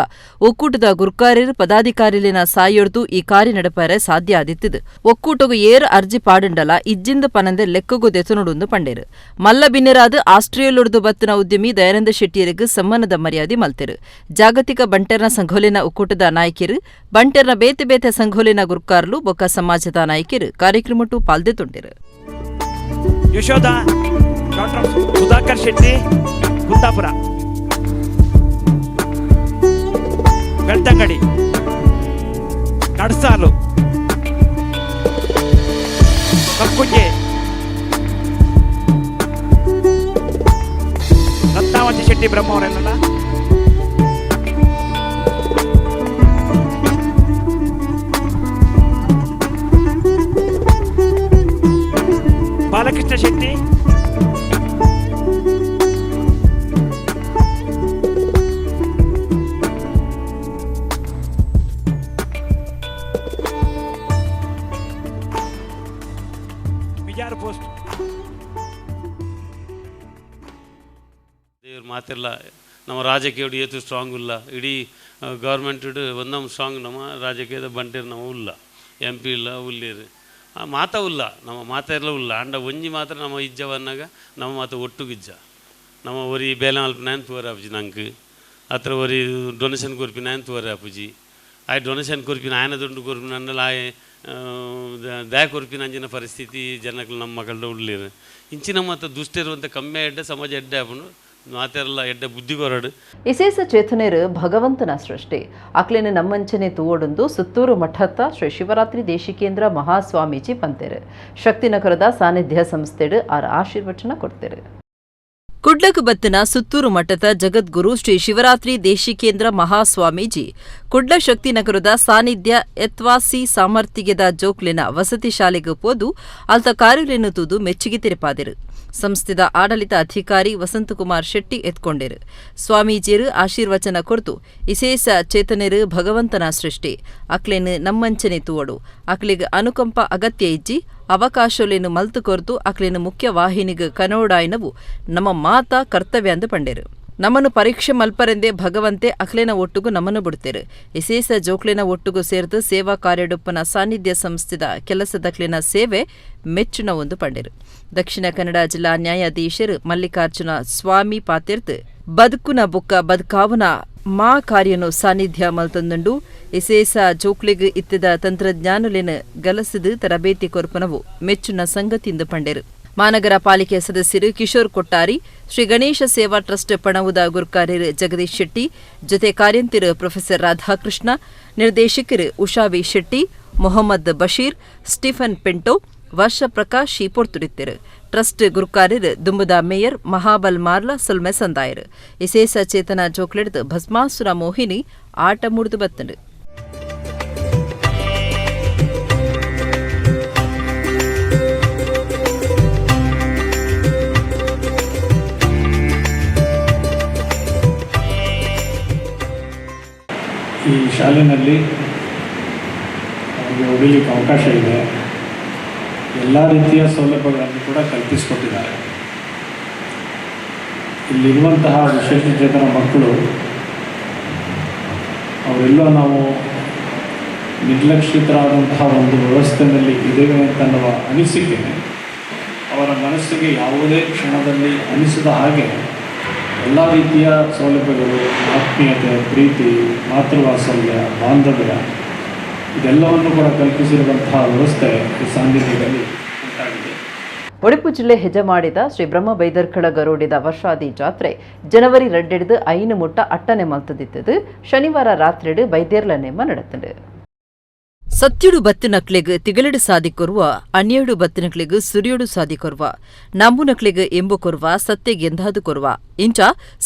ಒಕ್ಕೂಟದ ಗುರುಕಾರ್ಯರು ಪದಾಧಿಕಾರಿಲೆನ ಸಾಯೊಡ್ದು ಈ ಕಾರ್ಯ ನಡಪರೆ ಸಾಧ್ಯ ಆದಿತ್ತದು. ಒಕ್ಕೂಟಗು ಏರು ಅರ್ಜಿ ಪಾಡುಂಡಲ ಇಜ್ಜಿಂದ ಪನಂದೆ ಲೆಕ್ಕಗು ದೆತುನುಡುಂದು ಪಂಡೇರು. ಮಲ್ಲ ಬಿನ್ನೆರಾದ ಆಸ್ಟ್ರೇಲಿಯೊಡ್ದು ಬತ್ತಿನ ಉದ್ಯಮಿ ದಯಾನಂದ ಶೆಟ್ಟಿಯರಿಗೆ ಸಮ್ಮಾನದ ಮರ್ಯಾದೆ ಮಲ್ತೆರು. ಜಾಗತಿಕ ಬಂಟೆರ್ನ ಸಂಘೋಲಿನ ಒಕ್ಕೂಟದ ನಾಯಕಿಯರು ಬಂಟೆರ್ನ ಬೇತೆ ಬೇತೆ ಸಂಘೋಲಿನ ಗುರುಕಾರ್ಲು ಬೊಕ್ಕ ಸಮಾಜದ ನಾಯಕಿಯರು ಕಾರ್ಯಕ್ರಮಟು ಪಾಲ್ದೆತೊಂಡೆರು. Yashodha, doctor Sudhakar Shetty, Kundapura, Belthangady. Nadasalu, Kakkunje, Ratnavati Shetty ಬ್ರಹ್ಮ ಅವರೆಲ್ಲ. ಬಾಲಕೃಷ್ಣ ಶೆಟ್ಟಿ, ಮಿಜಾರು ಪೋಸ್ಟ್. ದೇವ್ರು ಮಾತಿಲ್ಲ. ನಮ್ಮ ರಾಜಕೀಯ ಏತು ಸ್ಟ್ರಾಂಗ್ ಇಲ್ಲ, ಇಡೀ ಗೌರ್ಮೆಂಟ್ ಒಂದೊಂದು ಸ್ಟ್ರಾಂಗ್ ನಮ್ಮ ರಾಜಕೀಯದ ಬಂಟಿರ್ ನಮ್ಮ ಉಲ್ಲ, ಎಂ ಪಿ ಇಲ್ಲ, ಉಳ್ಳೀರು ಮಾತ ಉಲ್ಲ, ನಮ್ಮ ಮಾತೆಲ್ಲ ಉಲ್ಲ. ಅಂಡ ಒಂಜಿ ಮಾತ್ರ ನಮ್ಮ ಇಜ್ಜವನ್ನಾಗ ನಮ್ಮ ಮಾತು ಒಟ್ಟುಗಿಜ್ಜ. ನಮ್ಮ ಒರಿ ಬೇಲೆ ಮಲ್ಪಿನ ತೂವರೆ ಆಪುಜಿ ನಂಗೆ, ಅತ್ರ ಒರಿ ಡೊನೇಷನ್ ಕೊರ್ಪಿನ ತೂವರೆ ಆಪುಜಿ. ಆಯ್ ಡೊನೇಷನ್ ಕೊರ್ಪಿನ ಆಯನ ದುಡ್ಡು ಕೊರ್ಪಿನ ಅಂಡಲ ಆಯ್ ದಯ ಕೊರ್ಪಿನ ಅಂಚಿನ ಪರಿಸ್ಥಿತಿ ಜನಗಳು ನಮ್ಮ ಮಕ್ಕಳ ಉಳ್ಳೀರು. ಇಂಚಿನ ಮತ್ತು ದುಷ್ಟಿರುವಂಥ ಕಮ್ಮಿ ಎಡ್ಡೆ ಸಮಾಜ ಎಡ್ಡೆ ಆಪುಂಡು, ಮಾತೆಲ್ಲ ಎಡ್ಡೆ ಬುದ್ಧಿ ಕೊರಡು. ಇಸೇಸ ಚೇತನೆರು ಭಗವಂತನ ಸೃಷ್ಟಿ, ಅಕ್ಲೇನ ನಮ್ಮಂಚನೆ ತೂವೊಡೊಂದು ಸುತ್ತೂರು ಮಠತ್ತ ಶ್ರೀ ಶಿವರಾತ್ರಿ ದೇಶಿಕೇಂದ್ರ ಮಹಾಸ್ವಾಮೀಜಿ ಪಂತೇರು. ಶಕ್ತಿನಗರದ ಸಾನ್ನಿಧ್ಯ ಸಂಸ್ಥೆಡು ಆರ್ ಆಶೀರ್ವಚನ ಕೊಡ್ತೇರು. ಕುಡ್ಲಕ್ ಬತ್ತಿನ ಸುತ್ತೂರು ಮಠದ ಜಗದ್ಗುರು ಶ್ರೀ ಶಿವರಾತ್ರಿ ದೇಶಿಕೇಂದ್ರ ಮಹಾಸ್ವಾಮೀಜಿ ಕುಡ್ಲ ಶಕ್ತಿನಗರದ ಸಾನ್ನಿಧ್ಯ ಎತ್ವಾಸಿ ಸಾಮರ್ಥ್ಯದ ಜೋಕ್ಲಿನ ವಸತಿ ಶಾಲೆಗೆ ಪೋದು ಅಲ್ತ ಕಾರ್ಯಲೆನ್ನು ತೂದು ಮೆಚ್ಚುಗೆ ತೆರಪಾದಿರು. ಸಂಸ್ಥೆದ ಆಡಳಿತ ಅಧಿಕಾರಿ ವಸಂತಕುಮಾರ್ ಶೆಟ್ಟಿ ಎತ್ಕೊಂಡಿರು. ಸ್ವಾಮೀಜಿಯರು ಆಶೀರ್ವಚನ ಕೊರ್ತು ಇಸೇಸ ಚೇತನೆರು ಭಗವಂತನ ಸೃಷ್ಟಿ, ಅಕ್ಲೇನು ನಮ್ಮಂಚನೆ ತೂವಡು, ಅಕ್ಲಿಗ್ ಅನುಕಂಪ ಅಗತ್ಯ ಇಜ್ಜಿ, ಅವಕಾಶಲೇನು ಮಲ್ತು ಕೊರ್ತು ಅಕ್ಲೇನು ಮುಖ್ಯ ವಾಹಿನಿಗೆ ಕನೋಡಾಯ್ನವು ನಮ್ಮ ಮಾತಾ ಕರ್ತವ್ಯ ಅಂದು ಪಂಡೇರು. ನಮ್ಮನ್ನು ಪರೀಕ್ಷೆ ಮಲ್ಪರೆಂದೇ ಭಗವಂತೆ ಅಕ್ಲೇನ ಒಟ್ಟುಗು ನಮ್ಮನ್ನು ಬಿಡ್ತೇರು. ಇಸೇಸ ಜೋಕ್ಲೇನ ಒಟ್ಟುಗು ಸೇರ್ದು ಸೇವಾ ಕಾರ್ಯಡುಪ್ಪನ ಸಾನ್ನಿಧ್ಯ ಸಂಸ್ಥೆದ ಕೆಲಸದಕ್ಲೇನ ಸೇವೆ ಮೆಚ್ಚುನ ಒಂದು ಪಂಡೇರು. ದಕ್ಷಿಣ ಕನ್ನಡ ಜಿಲ್ಲಾ ನ್ಯಾಯಾಧೀಶರು ಮಲ್ಲಿಕಾರ್ಜುನ ಸ್ವಾಮಿ ಪಾತಿರ್ತು ಬದುಕುನ ಬುಕ್ಕ ಬದುಕಾವನ ಮಾ ಕಾರ್ಯನು ಸಾನ್ನಿಧ್ಯ ಮಲ್ತಂದುಂಡು. ಇಸೇಸ ಜೋಕ್ಲಿಗ್ ಇತ್ತಿದ ತಂತ್ರಜ್ಞಾನಲೇನ ಗಲಸಿದು ತರಬೇತಿ ಕೊರ್ಪನವು ಮೆಚ್ಚುನ ಸಂಗತಿಂದು ಪಂಡೇರು. ಮಾನಗರ ಪಾಲಿಕೆ ಸದಸ್ಯರು ಕಿಶೋರ್ ಕೊಟ್ಟಾರಿ, ಶ್ರೀ ಗಣೇಶ ಸೇವಾ ಟ್ರಸ್ಟ್ ಪಣವುದ ಗುರ್ಕಾರ್ಯರು ಜಗದೀಶ್ ಶೆಟ್ಟಿ, ಜೊತೆ ಕಾರ್ಯಂತಿರು ಪ್ರೊಫೆಸರ್ ರಾಧಾಕೃಷ್ಣ, ನಿರ್ದೇಶಕರು ಉಷಾ ವಿ ಶೆಟ್ಟಿ, ಮೊಹಮ್ಮದ್ ಬಶೀರ್, ಸ್ಟೀಫನ್ ಪೆಂಟೋ, ವರ್ಷ ಪ್ರಕಾಶ್ ಪೊರ್ತುಡಿತ್ತರು. ಟ್ರಸ್ಟ್ ಗುರುಕಾರ್ಯರು ದುಂಬುದ ಮೇಯರ್ ಮಹಾಬಲ್ ಮಾರ್ಲ ಸೊಲ್ಮೆ ಸಂದಾಯರು. ಇಸೇಸ ಚೇತನ ಜೋಕ್ಲೆಡ್ದು ಭಸ್ಮಾಸುರ ಮೋಹಿನಿ ಆಟ ಮುಡಿದು ಬತ್ತಂಡು. ಈ ಶಾಲೆಯಲ್ಲಿ ಅವರಿಗೆ ಓದಲಿಕ್ಕೆ ಅವಕಾಶ ಇದೆ, ಎಲ್ಲ ರೀತಿಯ ಸೌಲಭ್ಯಗಳನ್ನು ಕೂಡ ಕಲ್ಪಿಸಿಕೊಟ್ಟಿದ್ದಾರೆ. ಇಲ್ಲಿರುವಂತಹ ವಿಶೇಷಚೇತನ ಮಕ್ಕಳು ಅವರೆಲ್ಲ ನಾವು ನಿರ್ಲಕ್ಷಿತರಾದಂತಹ ಒಂದು ವ್ಯವಸ್ಥೆಯಲ್ಲಿ ಇದ್ದೇವೆ ಅಂತನ್ನುವ ಅನಿಸಿಕೆ ಅವರ ಮನಸ್ಸಿಗೆ ಯಾವುದೇ ಕ್ಷಣದಲ್ಲಿ ಅನಿಸಿದ ಹಾಗೆ ಎಲ್ಲ ರೀತಿಯ ಸೌಲಭ್ಯಗಳು, ಆತ್ಮೀಯತೆ, ಪ್ರೀತಿ, ಮಾತೃವಾತ್ಸಲ್ಯ, ಬಾಂಧವ್ಯ ಇದೆಲ್ಲವನ್ನು ಕೂಡ ಕಲ್ಪಿಸಿರುವಂತಹ ವ್ಯವಸ್ಥೆ ಈ ಸಾನ್ನಿಧ್ಯದಲ್ಲಿ ಉಂಟಾಗಿದೆ. ಒಡಿಪು ಜಿಲ್ಲೆ ಹೆಜಮಾಡಿದ ಶ್ರೀ ಬ್ರಹ್ಮ ಬೈದರ್ಕಳ ಗರುಡಿದ ವರ್ಷಾದಿ ಜಾತ್ರೆ ಜನವರಿ 2 5 ಮುಟ್ಟ ಅಟ್ಟನೆ ಮಲ್ತದಿತ್ತದು. ಶನಿವಾರ ರಾತ್ರಿಡು ಬೈದೇರ್ಲ ನೇಮ ನಡೆತಂಡು. ಸತ್ಯುಡು ಬತ್ತಿನಕ್ಲೆಗ್ ತಿಗಲೆಡು ಸಾದಿಕೊರ್ವ, ಅನ್ಯಡು ಬತ್ತಿನಕ್ಲೆಗ್ ಸುರಿಯೋಡು ಸಾದಿಕೊರ್ವ, ನಂಬುನಕ್ಲೆಗ್ ಎಂಬು ಕೊರ್ವ, ಸತ್ಯಗ್ ಎಂದಾದು ಕೊರ್ವ ಇಂಚ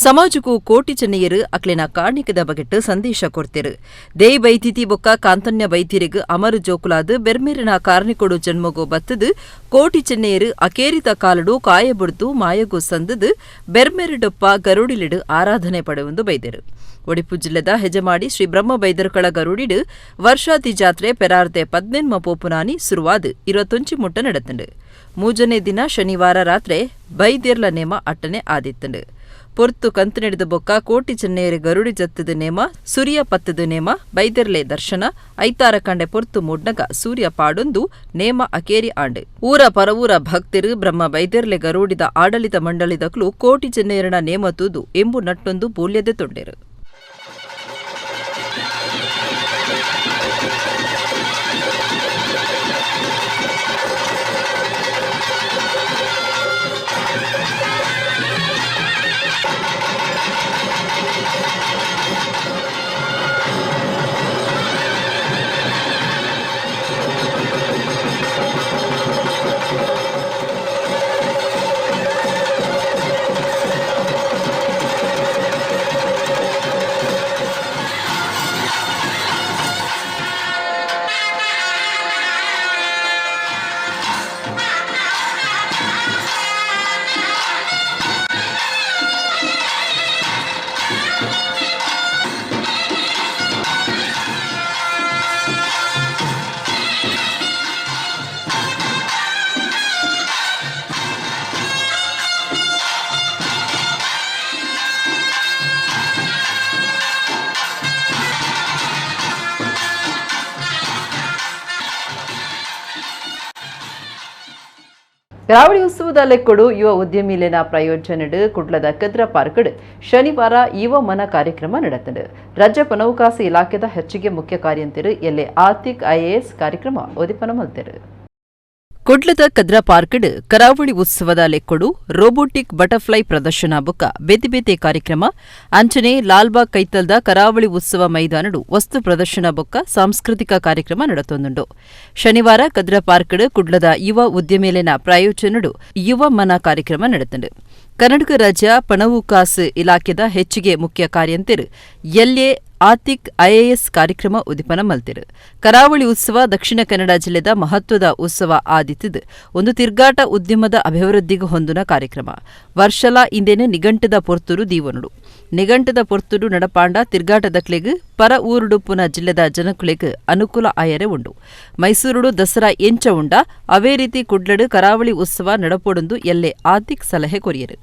ಸಮಾಜಕ್ಕೂ ಕೋಟಿ ಚೆನ್ನೆಯರು ಅಕ್ಲೆನ ಕಾಣಿಕದ ಬಗೆಟ್ಟು ಸಂದೇಶ ಕೊಡ್ತಿರು. ದೇಯ್ ಬೈತಿತಿ ಬೊಕ್ಕ ಕಾಂತನ್ಯ ಬೈತಿರಿಗ್ ಅಮರು ಜೋಕುಲಾದ್ ಬೆರ್ಮೆರಿನ ಕಾರ್ನಿಕೊಡು ಜನ್ಮಗೋ ಬತ್ತದು ಕೋಟಿ ಚೆನ್ನೆಯರು ಅಕೇರಿತ ಕಾಲಡು ಕಾಯಬುಡ್ದು ಮಾಯಗು ಸಂದದು ಬೆರ್ಮೆರಿಡೊಪ್ಪ ಗರುಡಿಲಿಡು ಆರಾಧನೆ ಪಡೆಯೊಂದು ಬೈದರು. ಒಡಿಪು ಜಿಲ್ಲೆದ ಹೆಜಮಾಡಿ ಶ್ರೀ ಬ್ರಹ್ಮ ಬೈದರ್ಕಳ ಗರುಡಿಡು ವರ್ಷಾತಿ ಜಾತ್ರೆ ಪೆರಾರ್ದೆ 18 ಪೋಪುನಾನಿ ಸುರುವಾದ್ 21 ಮುಟ್ಟ ನಡೆತಂಡು. ಮೂಜನೇ ದಿನ ಶನಿವಾರ ರಾತ್ರೆ ಬೈದೇರ್ಲ ನೇಮ ಅಟ್ಟನೆ ಆದಿತ್ತಂಡು. ಪೊರ್ತು ಕಂತು ನಡೆದ ಬೊಕ್ಕ ಕೋಟಿ ಚೆನ್ನೆಯರು ಗರುಡಿ ಜತ್ತದ ನೇಮ, ಸೂರ್ಯ ಪತ್ತದ ನೇಮ, ಬೈದೆರ್ಲೆ ದರ್ಶನ, ಐತಾರ ಕಂಡೆ ಪೊರ್ತು ಮೂಡ್ನಗ ಸೂರ್ಯ ಪಾಡೊಂದು ನೇಮ ಅಕೇರಿ ಆಂಡು. ಊರ ಪರವೂರ ಭಕ್ತರು ಬ್ರಹ್ಮ ಬೈದೆರ್ಲೆ ಗರುಡಿದ ಆಡಳಿತ ಮಂಡಳಿದಕ್ಲು ಕೋಟಿ ಚೆನ್ನೆಯರನ ನೇಮ ತೂದು ಎಂಬು ನಟ್ಟೊಂದು ಬೂಲ್ಯದೆ ತೊಂಡೆರು. ಕರಾವಳಿ ಉತ್ಸವದ ಲೆಕ್ಕೊಡು ಯುವ ಉದ್ಯಮಿಲೆನ ಪ್ರಯೋಜನಡ್ ಕುಡ್ಲದ ಕದ್ರ ಪಾರ್ಕ್ಡ್ ಶನಿವಾರ ಯುವ ಮನ ಕಾರ್ಯಕ್ರಮ ನಡೆತಂಡು. ರಾಜ್ಯ ಪನೌಕಾಸು ಇಲಾಖೆದ ಹೆಚ್ಚಿಗೆ ಮುಖ್ಯ ಕಾರ್ಯಂತೆರು ಎಲ್ಲೆ ಆತಿಕ್ ಐಎಎಸ್ ಕಾರ್ಯಕ್ರಮ ಉದಿಪನ ಮಲ್ತೆರು. ಕುಡ್ಲದ ಕದ್ರ ಪಾರ್ಕ್ಡ್ ಕರಾವಳಿ ಉತ್ಸವದ ಲೆಕ್ಕೊಡು ರೋಬೋಟಿಕ್ ಬಟರ್ಫ್ಲೈ ಪ್ರದರ್ಶನ ಬೊಕ್ಕ ಬೇತೆ ಬೇತೆ ಕಾರ್ಯಕ್ರಮ, ಅಂಚನೆ ಲಾಲ್ಬಾಗ್ ಕೈತಲ್ದ ಕರಾವಳಿ ಉತ್ಸವ ಮೈದಾನಡು ವಸ್ತು ಪ್ರದರ್ಶನ ಬೊಕ್ಕ ಸಾಂಸ್ಕೃತಿಕ ಕಾರ್ಯಕ್ರಮ ನಡತೊಂದುಂಡು. ಶನಿವಾರ ಕದ್ರ ಪಾರ್ಕ್ಡ್ ಕುಡ್ಲದ ಯುವ ಉದ್ಯಮಿಲೆನ ಪ್ರಾಯೋಜನಡು ಯುವ ಮನ ಕಾರ್ಯಕ್ರಮ ನಡೆತಂಡು. ಕರ್ನಾಟಕ ರಾಜ್ಯ ಪಣವು ಕಾಸು ಇಲಾಖೆದ ಹೆಚ್ಚಿಗೆ ಮುಖ್ಯ ಕಾರ್ಯಂತೆರು ಎಲ್ಎ ಆತಿಕ್ ಐಎಎಸ್ ಕಾರ್ಯಕ್ರಮ ಉದಿಪನ ಮಲ್ತೆರು. ಕರಾವಳಿ ಉತ್ಸವ ದಕ್ಷಿಣ ಕನ್ನಡ ಜಿಲ್ಲೆದ ಮಹತ್ವದ ಉತ್ಸವ ಆದಿತ್ತಿದ್ದು ಒಂದು ತಿರ್ಗಾಟ ಉದ್ಯಮದ ಅಭಿವೃದ್ಧಿಗೆ ಹೊಂದುನ ಕಾರ್ಯಕ್ರಮ. ವರ್ಷಲ ಇಂದೇನು ನಿಘಂಟದ ಪೊರ್ತುರು ದೀವನುಡು. ನಿಘಂಟದ ಪೊರ್ತುಡು ನಡಪಾಂಡ ತಿರ್ಗಾಟದಕ್ಲೆಗ್ ಪರ ಊರುಡುಪ್ಪುನ ಜಿಲ್ಲೆದ ಜನಕುಲೆಗ್ ಅನುಕೂಲ ಆಯರೆ ಉಂಡು. ಮೈಸೂರುಡು ದಸರಾ ಎಂಚ ಉಂಡ ಅವೇ ರೀತಿ ಕುಡ್ಲಡು ಕರಾವಳಿ ಉತ್ಸವ ನಡಪೊಡೊಂದು ಎಲ್ಲೆ ಆತಿಕ್ ಸಲಹೆ ಕೊರಿಯರು.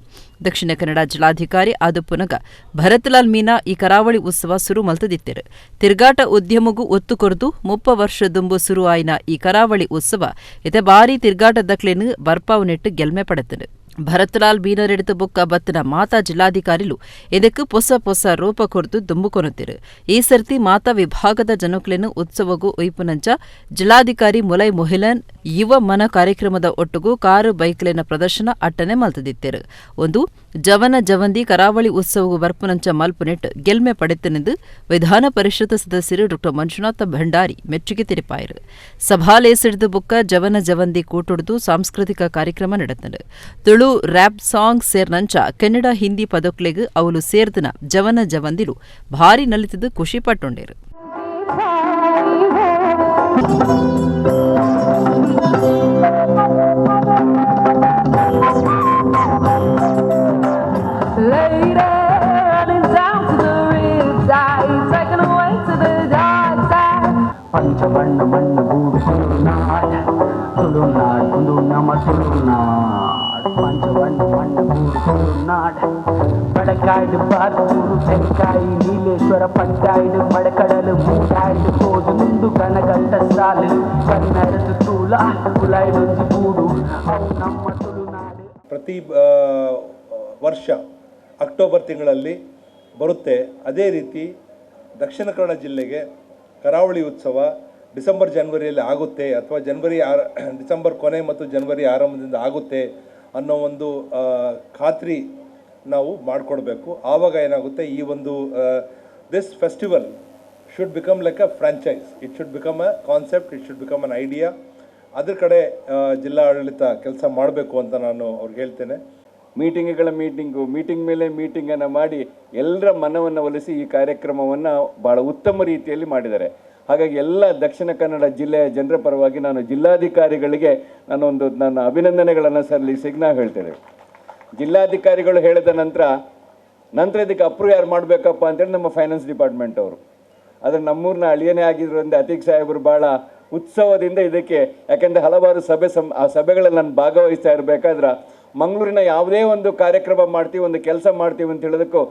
ದಕ್ಷಿಣ ಕನ್ನಡ ಜಿಲ್ಲಾಧಿಕಾರಿ ಆದುಪ್ಪುನಗ ಭರತ್ಲಾಲ್ ಮೀನಾ ಈ ಕರಾವಳಿ ಉತ್ಸವ ಸುರು ಮಲ್ತದಿತ್ತೆರು. ತಿರ್ಗಾಟ ಉದ್ಯಮಗೂ ಒತ್ತು ಕೊರ್ದು 30 ವರ್ಷ ದುಂಬು ಸುರು ಆಯಿನ ಈ ಕರಾವಳಿ ಉತ್ಸವ ಇತ್ತೆ ಬಾರಿ ತಿರ್ಗಾಟದಕ್ಲೆನ್ ಬರ್ಪಾವುನೆಟ್ಟು ಗೆಲ್ಮೆ ಪಡೆತನು. ಭರತ್ಲಾಲ್ ಮೀನರೆಡ್ದು ಬೊಕ್ಕ ಬತ್ತಿನ ಮಾತಾ ಜಿಲ್ಲಾಧಿಕಾರಿಲು ಇದಕ್ಕೆ ಪೊಸ ಪೊಸ ರೂಪ ಕೊರ್ದು ದುಂಬುಕೊನುತ್ತಿರು. ಈ ಸರ್ತಿ ಮಾತಾ ವಿಭಾಗದ ಜನಕ್ಲೆನ್ ಉತ್ಸವಗೂ ಒಯ್ಪುನಂಚ ಜಿಲ್ಲಾಧಿಕಾರಿ ಮುಲೈ ಮೊಹಿಲನ್ ಯುವ ಮನ ಕಾರ್ಯಕ್ರಮದ ಒಟ್ಟುಗು ಕಾರು ಬೈಕ್ಲೆನ ಪ್ರದರ್ಶನ ಅಟ್ಟನೆ ಮಲ್ತದಿತ್ತೆರು. ಒಂದು ಜವನ ಜವಂದಿ ಕರಾವಳಿ ಉತ್ಸವಗೂ ಬರ್ಪುನಂಚ ಮಲ್ಪುನೆಟ್ ಗೆಲ್ಮೆ ಪಡೆತನೆಂದು ವಿಧಾನ ಪರಿಷತ್ ಸದಸ್ಯರು ಡಾ ಮಂಜುನಾಥ ಭಂಡಾರಿ ಮೆಚ್ಚುಗೆ ತೆರಿಪಾಯರು. ಸಭಾಲೇಸಿಡ್ದು ಬೊಕ್ಕ ಜವನ ಜವಂದಿ ಕೂಟುಡ್ದು ಸಾಂಸ್ಕೃತಿಕ ಕಾರ್ಯಕ್ರಮ ನಡೆತಂಡು. ತುಳು ರ್ಯಾಪ್ ಸಾಂಗ್ ಸೇರ್ನಂಚ ಕನ್ನಡ ಹಿಂದಿ ಪದಕ್ಲೆಗ್ ಅವಲು ಸೇರ್ದನ ಜವನ ಜವಂದಿಲು ಭಾರಿ ನಲಿತದು ಖುಷಿ ಪಟ್ಟೊಂಡೇರು. ಪಂಚಬಣ್ಣ ಬಣ್ಣ ಗೂಡು ತುಳುನಾಡ್, ತುಳುನಾಡ್ ಒಂದು ನಮ್ಮ ತುಳುನಾಡ್. ಪಂಚಬಣ್ಣ ಬಣ್ಣ ಗೂಡು ತುಳುನಾಡ್. ಬಡಕಾಯ್ದು ಬಾರ್ಕೂರು ತೆಂಕಾಯಿ ನೀಲೇಶ್ವರ ಪಟ್ಟಾಯ್ದು ಮಡಕಡಲು ಮೂಡಾಯ್ದು ತೋಜು ಮುಂದು ಕನಗಂಟ ಸಾಲು ಕನ್ನಡದ ತೂಲ ಕುಲಾಯ್ದೊಂಜಿ ಗೂಡು ಅವು ನಮ್ಮ ತುಳುನಾಡು. ಪ್ರತಿ ವರ್ಷ ಅಕ್ಟೋಬರ್ ತಿಂಗಳಲ್ಲಿ ಬರುತ್ತೆ. ಅದೇ ರೀತಿ ದಕ್ಷಿಣ ಕನ್ನಡ ಜಿಲ್ಲೆಗೆ ಕರಾವಳಿ ಉತ್ಸವ ಡಿಸೆಂಬರ್ ಜನವರಿಯಲ್ಲಿ ಆಗುತ್ತೆ ಅಥವಾ ಡಿಸೆಂಬರ್ ಕೊನೆ ಮತ್ತು ಜನವರಿ ಆರಂಭದಿಂದ ಆಗುತ್ತೆ ಅನ್ನೋ ಒಂದು ಖಾತ್ರಿ ನಾವು ಮಾಡಿಕೊಡ್ಬೇಕು. ಆವಾಗ ಏನಾಗುತ್ತೆ, ಈ ಒಂದು this festival should become like a franchise, it should become a concept, it should become an idea. ಅದ್ರ ಕಡೆ ಜಿಲ್ಲಾ ಆಡಳಿತ ಕೆಲಸ ಮಾಡಬೇಕು ಅಂತ ನಾನು ಅವ್ರಿಗೆ ಹೇಳ್ತೇನೆ. ಮೀಟಿಂಗ್ಗಳ ಮೀಟಿಂಗು, ಮೀಟಿಂಗ್ ಮೇಲೆ ಮೀಟಿಂಗನ್ನು ಮಾಡಿ ಎಲ್ಲರ ಮನವನ್ನು ಒಲಿಸಿ ಈ ಕಾರ್ಯಕ್ರಮವನ್ನು ಭಾಳ ಉತ್ತಮ ರೀತಿಯಲ್ಲಿ ಮಾಡಿದ್ದಾರೆ. ಹಾಗಾಗಿ ಎಲ್ಲ ದಕ್ಷಿಣ ಕನ್ನಡ ಜಿಲ್ಲೆಯ ಜನರ ಪರವಾಗಿ ನಾನು ಜಿಲ್ಲಾಧಿಕಾರಿಗಳಿಗೆ ನಾನೊಂದು ನನ್ನ ಅಭಿನಂದನೆಗಳನ್ನು ಸಲ್ಲಿಸಿ ನಾವು ಹೇಳ್ತೇನೆ. ಜಿಲ್ಲಾಧಿಕಾರಿಗಳು ಹೇಳಿದ ನಂತರ ಇದಕ್ಕೆ ಅಪ್ರೂವ್ ಯಾರು ಮಾಡಬೇಕಪ್ಪ ಅಂತೇಳಿ ನಮ್ಮ ಫೈನಾನ್ಸ್ ಡಿಪಾರ್ಟ್ಮೆಂಟ್ ಅವರು. ಆದರೆ ನಮ್ಮೂರಿನ ಅಳಿಯನೇ ಆಗಿದ್ದರಿಂದ ಅತೀಕ್ ಸಾಹೇಬರು ಭಾಳ ಉತ್ಸವದಿಂದ ಇದಕ್ಕೆ, ಯಾಕೆಂದರೆ ಹಲವಾರು ಸಭೆ ಆ ಸಭೆಗಳಲ್ಲಿ ನಾನು ಭಾಗವಹಿಸ್ತಾ ಇರಬೇಕಾದ್ರೆ ಮಂಗಳೂರಿನ ಯಾವುದೇ ಒಂದು ಕಾರ್ಯಕ್ರಮ ಮಾಡ್ತೀವಿ, ಒಂದು ಕೆಲಸ ಮಾಡ್ತೀವಿ ಅಂತ ಹೇಳೋದಕ್ಕೂ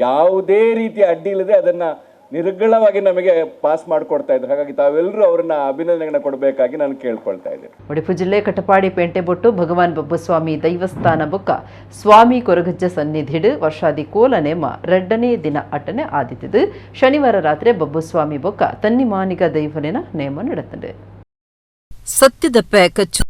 ಯಾವುದೇ ರೀತಿಯ ಅಡ್ಡಿ ಇಲ್ಲದೆ ಅದನ್ನು ನಿರ್ಗಳವಾಗಿ ನಮಗೆ ಪಾಸ್ ಮಾಡಿಕೊಡ್ತಾ ಇದ್ರು. ಹಾಗಾಗಿ ತಾವೆಲ್ಲರೂ ಅವರನ್ನ ಅಭಿನಂದನೆಗಳನ್ನ ಕೊಡಬೇಕಾಗಿ ನಾನು ಕೇಳ್ಕೊಳ್ತಾ ಇದ್ದೇನೆ. ಒಡಿಪು ಜಿಲ್ಲೆ ಕಟಪಾಡಿ ಪೇಂಟೆಬೊಟ್ಟು ಭಗವಾನ್ ಬಬ್ಬುಸ್ವಾಮಿ ದೈವಸ್ಥಾನ ಬೊಕ್ಕ ಸ್ವಾಮಿ ಕೊರಗಜ್ಜ ಸನ್ನಿಧಿಡು ವರ್ಷಾದಿ ಕೋಲ ನೇಮ 2ನೇ ದಿನ ಅಟ್ಟನೆ ಆದಿತ್ತಿದ್ದು ಶನಿವಾರ ರಾತ್ರಿ ಬಬ್ಬುಸ್ವಾಮಿ ಬೊಕ್ಕ ತನ್ನಿಮಾನಿಗ ದೈವಲಿನ ನೇಮ ನಡೆತಂಡು. ಸತ್ಯದಪ್ಪೆ ಕಚ್ಚು